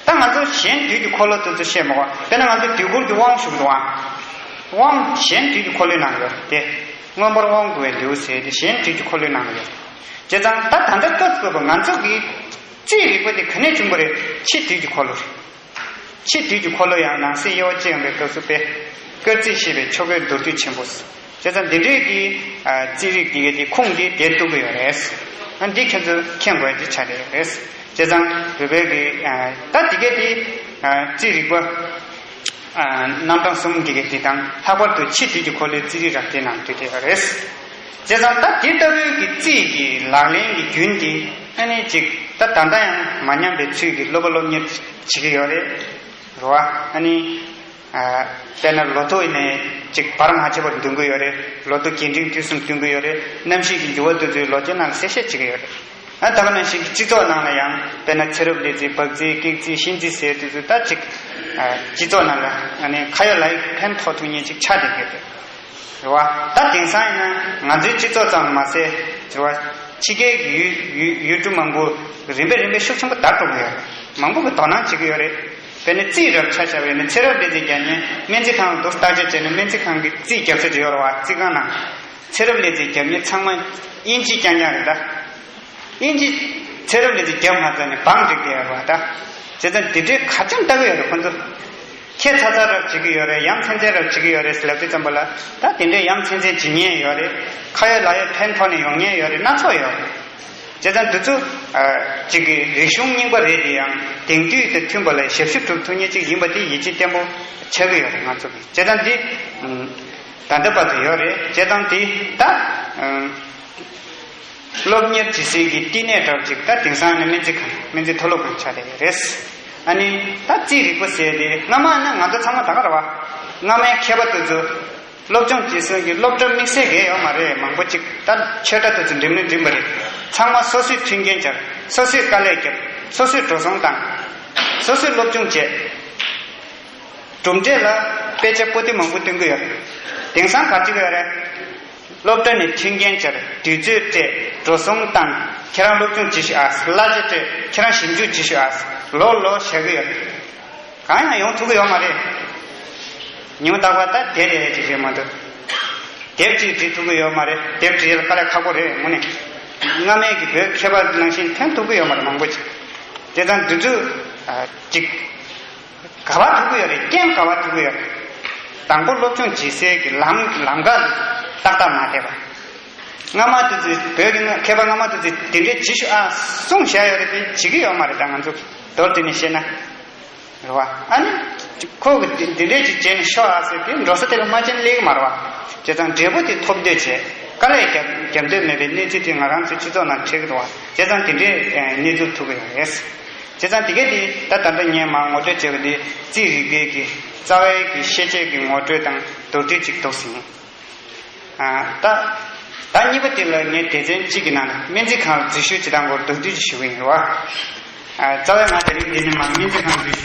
ད་ང་ཚོ་གཞན་དུས་ཀྱི་འཁོར་ལོ་དེ་ཚོ་བཤད་མ་དགོས། དཔེར་ན་ང་ཚོ་དུས་འཁོར་གྱི་དབང་ཞུ་གི་འདུག་ཨང་། དབང་གཞན་དུས་ཀྱི་འཁོར་ལོའི་ནང་ལ་ཡོད་རེད་དེ། མངོན་པར་དབང་བསྐུར་བའི་ལེའུ་ཟེར་དེ་གཞན་དུས་ཀྱི་འཁོར་ལོའི་ནང་ལ་ཡོད་རེད། བྱས་ཙང་ད་ད་ལྟ་སྐབས་སུ་བབས་པ་ང་ཚོ་གི་རྩིས་རིག་པ་དེ་ག་ནས་བྱུང་བ་རེད། ཕྱི་དུས་ཀྱི་འཁོར་ལོ་རེད། ཕྱི་དུས་ཀྱི་འཁོར་ལོ་ཡང་ནང་གསེས་དབྱེ་བ་ཕྱེ་ཡོང་བའི་སྐབས་སུ་དཔེ། སྐར་རྩིས་ཤེས་པའི་ཆོ་གའི་མདོར་བསྡུས་ཆེན་པོ། བྱས་ཙང་འདི་འདྲའི་གི་ཨ་རྩིས་རིག་འདི་གའི་དེ་ཁུངས་འདི་དེ་གཏུག་གི་ཡོད་རེད། ཨ་འདི་ཁྱེད་ཚོས་མཁྱེན་དགོས་ཀྱི་ཆ་རེད། བྱས་ཙང་བོད་པའི་གི་ཨ་ད་འདི་གའི་དེ་ཨ་རྩིས་རིག་པ་ཨ་རྣམ་གྲངས་གསུམ་འདི་གའི་དེ་དང་། ལྷག་པར་དུ་ཕྱི་དུས་ཀྱི་འཁོར་ལོའི་རྩིས་རིག་རགས་བསྡུས་ནང་འདུས་བསྡད་ཡོད་རེད། བྱས་ཙང་ད་དེ་ལྟ་བུའི་གི་རྩིས་ཀྱི་ལག་ལེན་གྱི་རྒྱུན་འདི་ཨ་ནི་ཅིག་ད་ད་ལྟ་ཡང་མ་ཉམས་པའི་ཚུལ་གྱིས་སློབ་པ་སློབ་གཉེར་བྱེད་ཀྱི་ཡོད་རེད། རེད་བ། ཨ་ནི་ཨ་དཔེར་ན་ལོ་ཐོ་ཡིན་ནའི་ཅིག་བར་མ་ཆད་པར་འདོན་གྱི་ཡོད་རེད། ལོ་ཐོ་རྒྱས་འབྲིང་བསྡུས་གསུམ་འདོན་གྱི་ཡོད་རེད། གནམ་གཤིས་ཀྱི་འགྱུར་བ་དེ་ཚོའི་ལོ་རྒྱུས་ནང་ལ་གསལ་བཤད་བྱེད་ཀྱི་ཡོད་རེད། ཨ་ད་ག་ནང་བཞིན་གྱི་སྤྱི་ཚོགས་ནང་ལ་ཡང་དཔེར་ན་ཚེ་རབས་ལས་རྩིས། བག་རྩིས། ཀེག་རྩིས། གཤིན་རྩིས་ཟེར་དེ་ཚོ་ད་ཅིག་ཨ་སྤྱི་ཚོགས་ནང་ལ་ཨ་ནི་ཁ་ཡོད་ལག་ཡོད་ཕན་ཐོགས་ཐུབ་མཁན་ཅིག་ཆགས་བསྡད་ཀྱི་ཡོད་རེད། རེད་བ། ད་དེང་སང་ཡིན་ན་ང་ཚོའི་སྤྱི་ཚོགས་ཙམ་མ་ཟད། རེད་བ། ཕྱི་རྒྱལ་གྱི་ཡུལ་ཡུལ་ཡུལ་གྲུ་མང་པོ་རིམ་པས་རིམ་པས་ཤུགས་ཆེན་པོ་དར་འགྲོ་གི་ཡོད་རེད། མང་པོ་གི་དོ་སྣང་བྱེད་ཀྱི་ཡོད་རེད། དཔེར་ན་རྩིས་རབས་ཆ་བཞག་པ་ཡིན་ན། ཚེ་རབས་ལས་རྩིས་རྒྱག་མཁན་སྨན་རྩིས་ཁང་ལ་འདུག་བརྟག་དཔྱད་བྱས་ན་སྨན་རྩིས་ཁང་གི་རྩིས་རྒྱབ་ས་ཅིག་ཡོད་རེད་བ། རྩིས་ཁང་ནང་ཚེ་རབས་ལས་རྩིས་རྒྱབ་མཁན་ཚང་མ་དབྱིན་ཇི་རྐྱང་རྐྱང་རེད་ད། དབྱིན་ཇི་ཚེ་རབས་ལས་ཚིག་རྒྱབ་མ་ཚར་ནས་བང་བསྒྲིགས་བསྡད་ཡོད་པ་ད། བྱས་ཙང་དེ་འདྲའི་ག་ཚོད་ལྟ་གི་ཡོད་རེད་ཁོ་ཚོ། ཁྱད་མཚར་མཚར་རབ་བྱེད་ཀྱི་ཡོད་རེད། ཡ་མཚན་མཚན་རབ་བྱེད་ཀྱི་ཡོད་རེད་ཟེར་ལབ་དུས་ཙམ་པ་ལ། ད་དེ་འདྲའི་ཡ་མཚན་མཚན་བྱེད་ཉེན་ཡོད་རེད། ཁ་ཡོད་ལག་ཡོད་ཕན་ཐོགས་ནས་ཡོང་ཉེན་ཡོད་རེད། སྣ་ཚོགས་ཡོད་རེད། བྱས་ཙང་འདི་ཚོ་ཨ། གཅིག་གི་རིག་གཞུང་རྙིང་པ་རེད་དེ་ཡང་དེང་དུས་དང་མཐུན་པ་ལ་ཞབས་ཞུ་སྒྲུབ་ཐུབ་མཁན་ཅིག་ཡིན་པ་དེ་ཡིད་ཆེས་བརྟན་པོ་ཆགས་ཀྱི་ཡོད་རེད་ང་ཚོ་གི། བྱས་ཙང་འདི་ད་ལྟ་བར་དུ་ཡོད་རེད། བྱས་ཙང་དེ་ད་སློབ་གཉེར་བྱེད་སའི་གི་བསྟི་གནས་འདྲ་བ་ཅིག་ད་དེང་སང་ནི་སྨན་རྩིས་ཁང་སྨན་རྩིས་མཐོ་སློབ་ཁང་ཆགས་བསྡད་ཡོད་རེད། ཨ་ནི་ད་རྩིས་རིག་པ་ཟེར་དེ་སྔ་མ་ནི་ང་ཚོ་ཚང་མ་ད་ག་རེད་བ། སྔ་མའི་མཁས་པ་དེ་ཚོ་སློབ་སྦྱོང་བྱེད་སོང་གི་སློབ་གྲྭ་དམིགས་བསལ་གང་ཡང་ཡོད་མ་རེད། མང་པོ་ཅིག་ད་ཆོས་གྲྭ་དེ་ཚོ་འགྲིམ་ནི་འགྲིམ་པ་རེད། ཚང་མ་སོ་སོས་མཐུན་རྐྱེན་སྦྱར། སོ་སོས་དཀའ་ལས་བརྒྱབ། སོ་སོས་འགྲོ་སོང་བཏང་། སོ་སོས་སློབ་སྦྱོང་བྱས། གྲུབ་འབྲས་ལ་དཔེ་ཆ་པོ་ཏི་མང་པོ་སྟོན་གི་ཡོད་རེད། དེང་སང་ག་རེ་བྱེད་ཀྱི་ཡོད་རེད། སློབ་གྲྭ་ནས་མཐུན་རྐྱེན་སྦྱར། དུས་ཚོད་སྤྲད། འགྲོ་སོང་བཏང་། ཁྱེད་རང་སློབ་སྦྱོང་བྱེད་ཤོག་ཨ། གླ་ཆ་སྤྲད། ཁྱེད་རང་ཞིབ་འཇུག་བྱེད་ཤོག་ཨ། ལོ་ལོ་བྱེད་ཀྱི་ཡོད་རེད། གང་ཡང་ཡོང་ཐུབ་ཀྱི་ཡོད་མ་རེད། ཉིན་རྟག་པར་ད་དེབ་རེ་རེ་ཅིག་རེད་མ་གཏོགས། དེབ་ཅིག་འབྲི་ཐུབ་ཀྱི་ཡོད་མ་རེད། དེབ་འབྲི་ཡག་དཀའ་ལས་ཁག་པོ་རེད་དངོས་གནས། སྔ་མའི་གི་བོད་མཁས་པ་ནང་བཞིན་ཐོན་ཐུབ་ཀྱི་ཡོད་མ་རེད་མང་པོ་ཅིག། དེ་ཙང་འདི་ཚོ་ཨ། ཅིག་ག་པར་ཐུག་གི་ཡོད་རེད། རྐྱེན་ག་པར་ཐུག་གི་ཡོད་རེད། དང་པོ་སློབ་སྦྱོང་བྱེད་སའི་གི་ལམ་ལམ་ཁ་ཏག་ཏག་མ་བསྡད་པ། སྔ་མ་དེ་ཚོས་བོད་ཀྱི་མཁས་པ་སྔ་མ་དེ་ཚོས་དེ་འདྲས་བྱེད་ཤོག་ཨ་གསུངས་བཞག་ཡོད་རེད་དེ་བྱེད་ཀྱི་ཡོད་མ་རེད། ད་ང་ཚོ་མདོར་བསྡུས་ནས་བཤད་ན། རེད་བ། ཨ་ནི། ཁོ་གི་དེ་དེ་འདྲས་ཅིག་བྱས་ནས་ཤོག་ཨ་ཟེར་དེ་འགྲོ་ས་དེ་ལ་མ་བྱས་ན་སླེབས་ཀྱི་མ་རེད་བ། བྱས་ཙང་འབྲས་བུ་དེ་ཐོབ་འདོད་བྱས། དཀའ་ལས་རྒྱབ་རྒྱབ་འདོད་མེད་པའི་གནས་ཚུལ་དེ་ང་རང་ཚོའི་སྤྱི་ཚོགས་ནང་འཕྲད་ཀྱི་འདུག་བ། བྱས་ཙང་དེ་འདྲས་གནས་ཚུལ་ཐུག་གི་ཡོད་རེད། བྱས་ཙང་དེ་གས་དེ་ད་ད་ལྟ་ངས་མར་ངོ་སྤྲོད་བྱས་པ་དེ་རྩིས་རིག་པའི་གི་རྩ་བའི་གི་ཤེས་བྱའི་གི་ངོ་སྤྲོད་དང་མདོར་བསྡུས་ཅིག་འདུག་ཟིན། ཨ། ད། ད་གཉིས་པ་དེ་ལ་ངས་སྡེ་ཚན་གཅིག་གི་ནང་ནས་སྨན་རྩིས་ཁང་ལ་འཛུལ་ཞུགས་བྱེད་སྟངས་སྐོར་མདོར་བསྡུས་ཅིག་ཞུ་གི་ཡིན་རེད་བ། ཨ། རྩ་བའི་ང་དེ་རིང་འདི་ནས་མར་སྨན་རྩིས་ཁང་འཛུལ་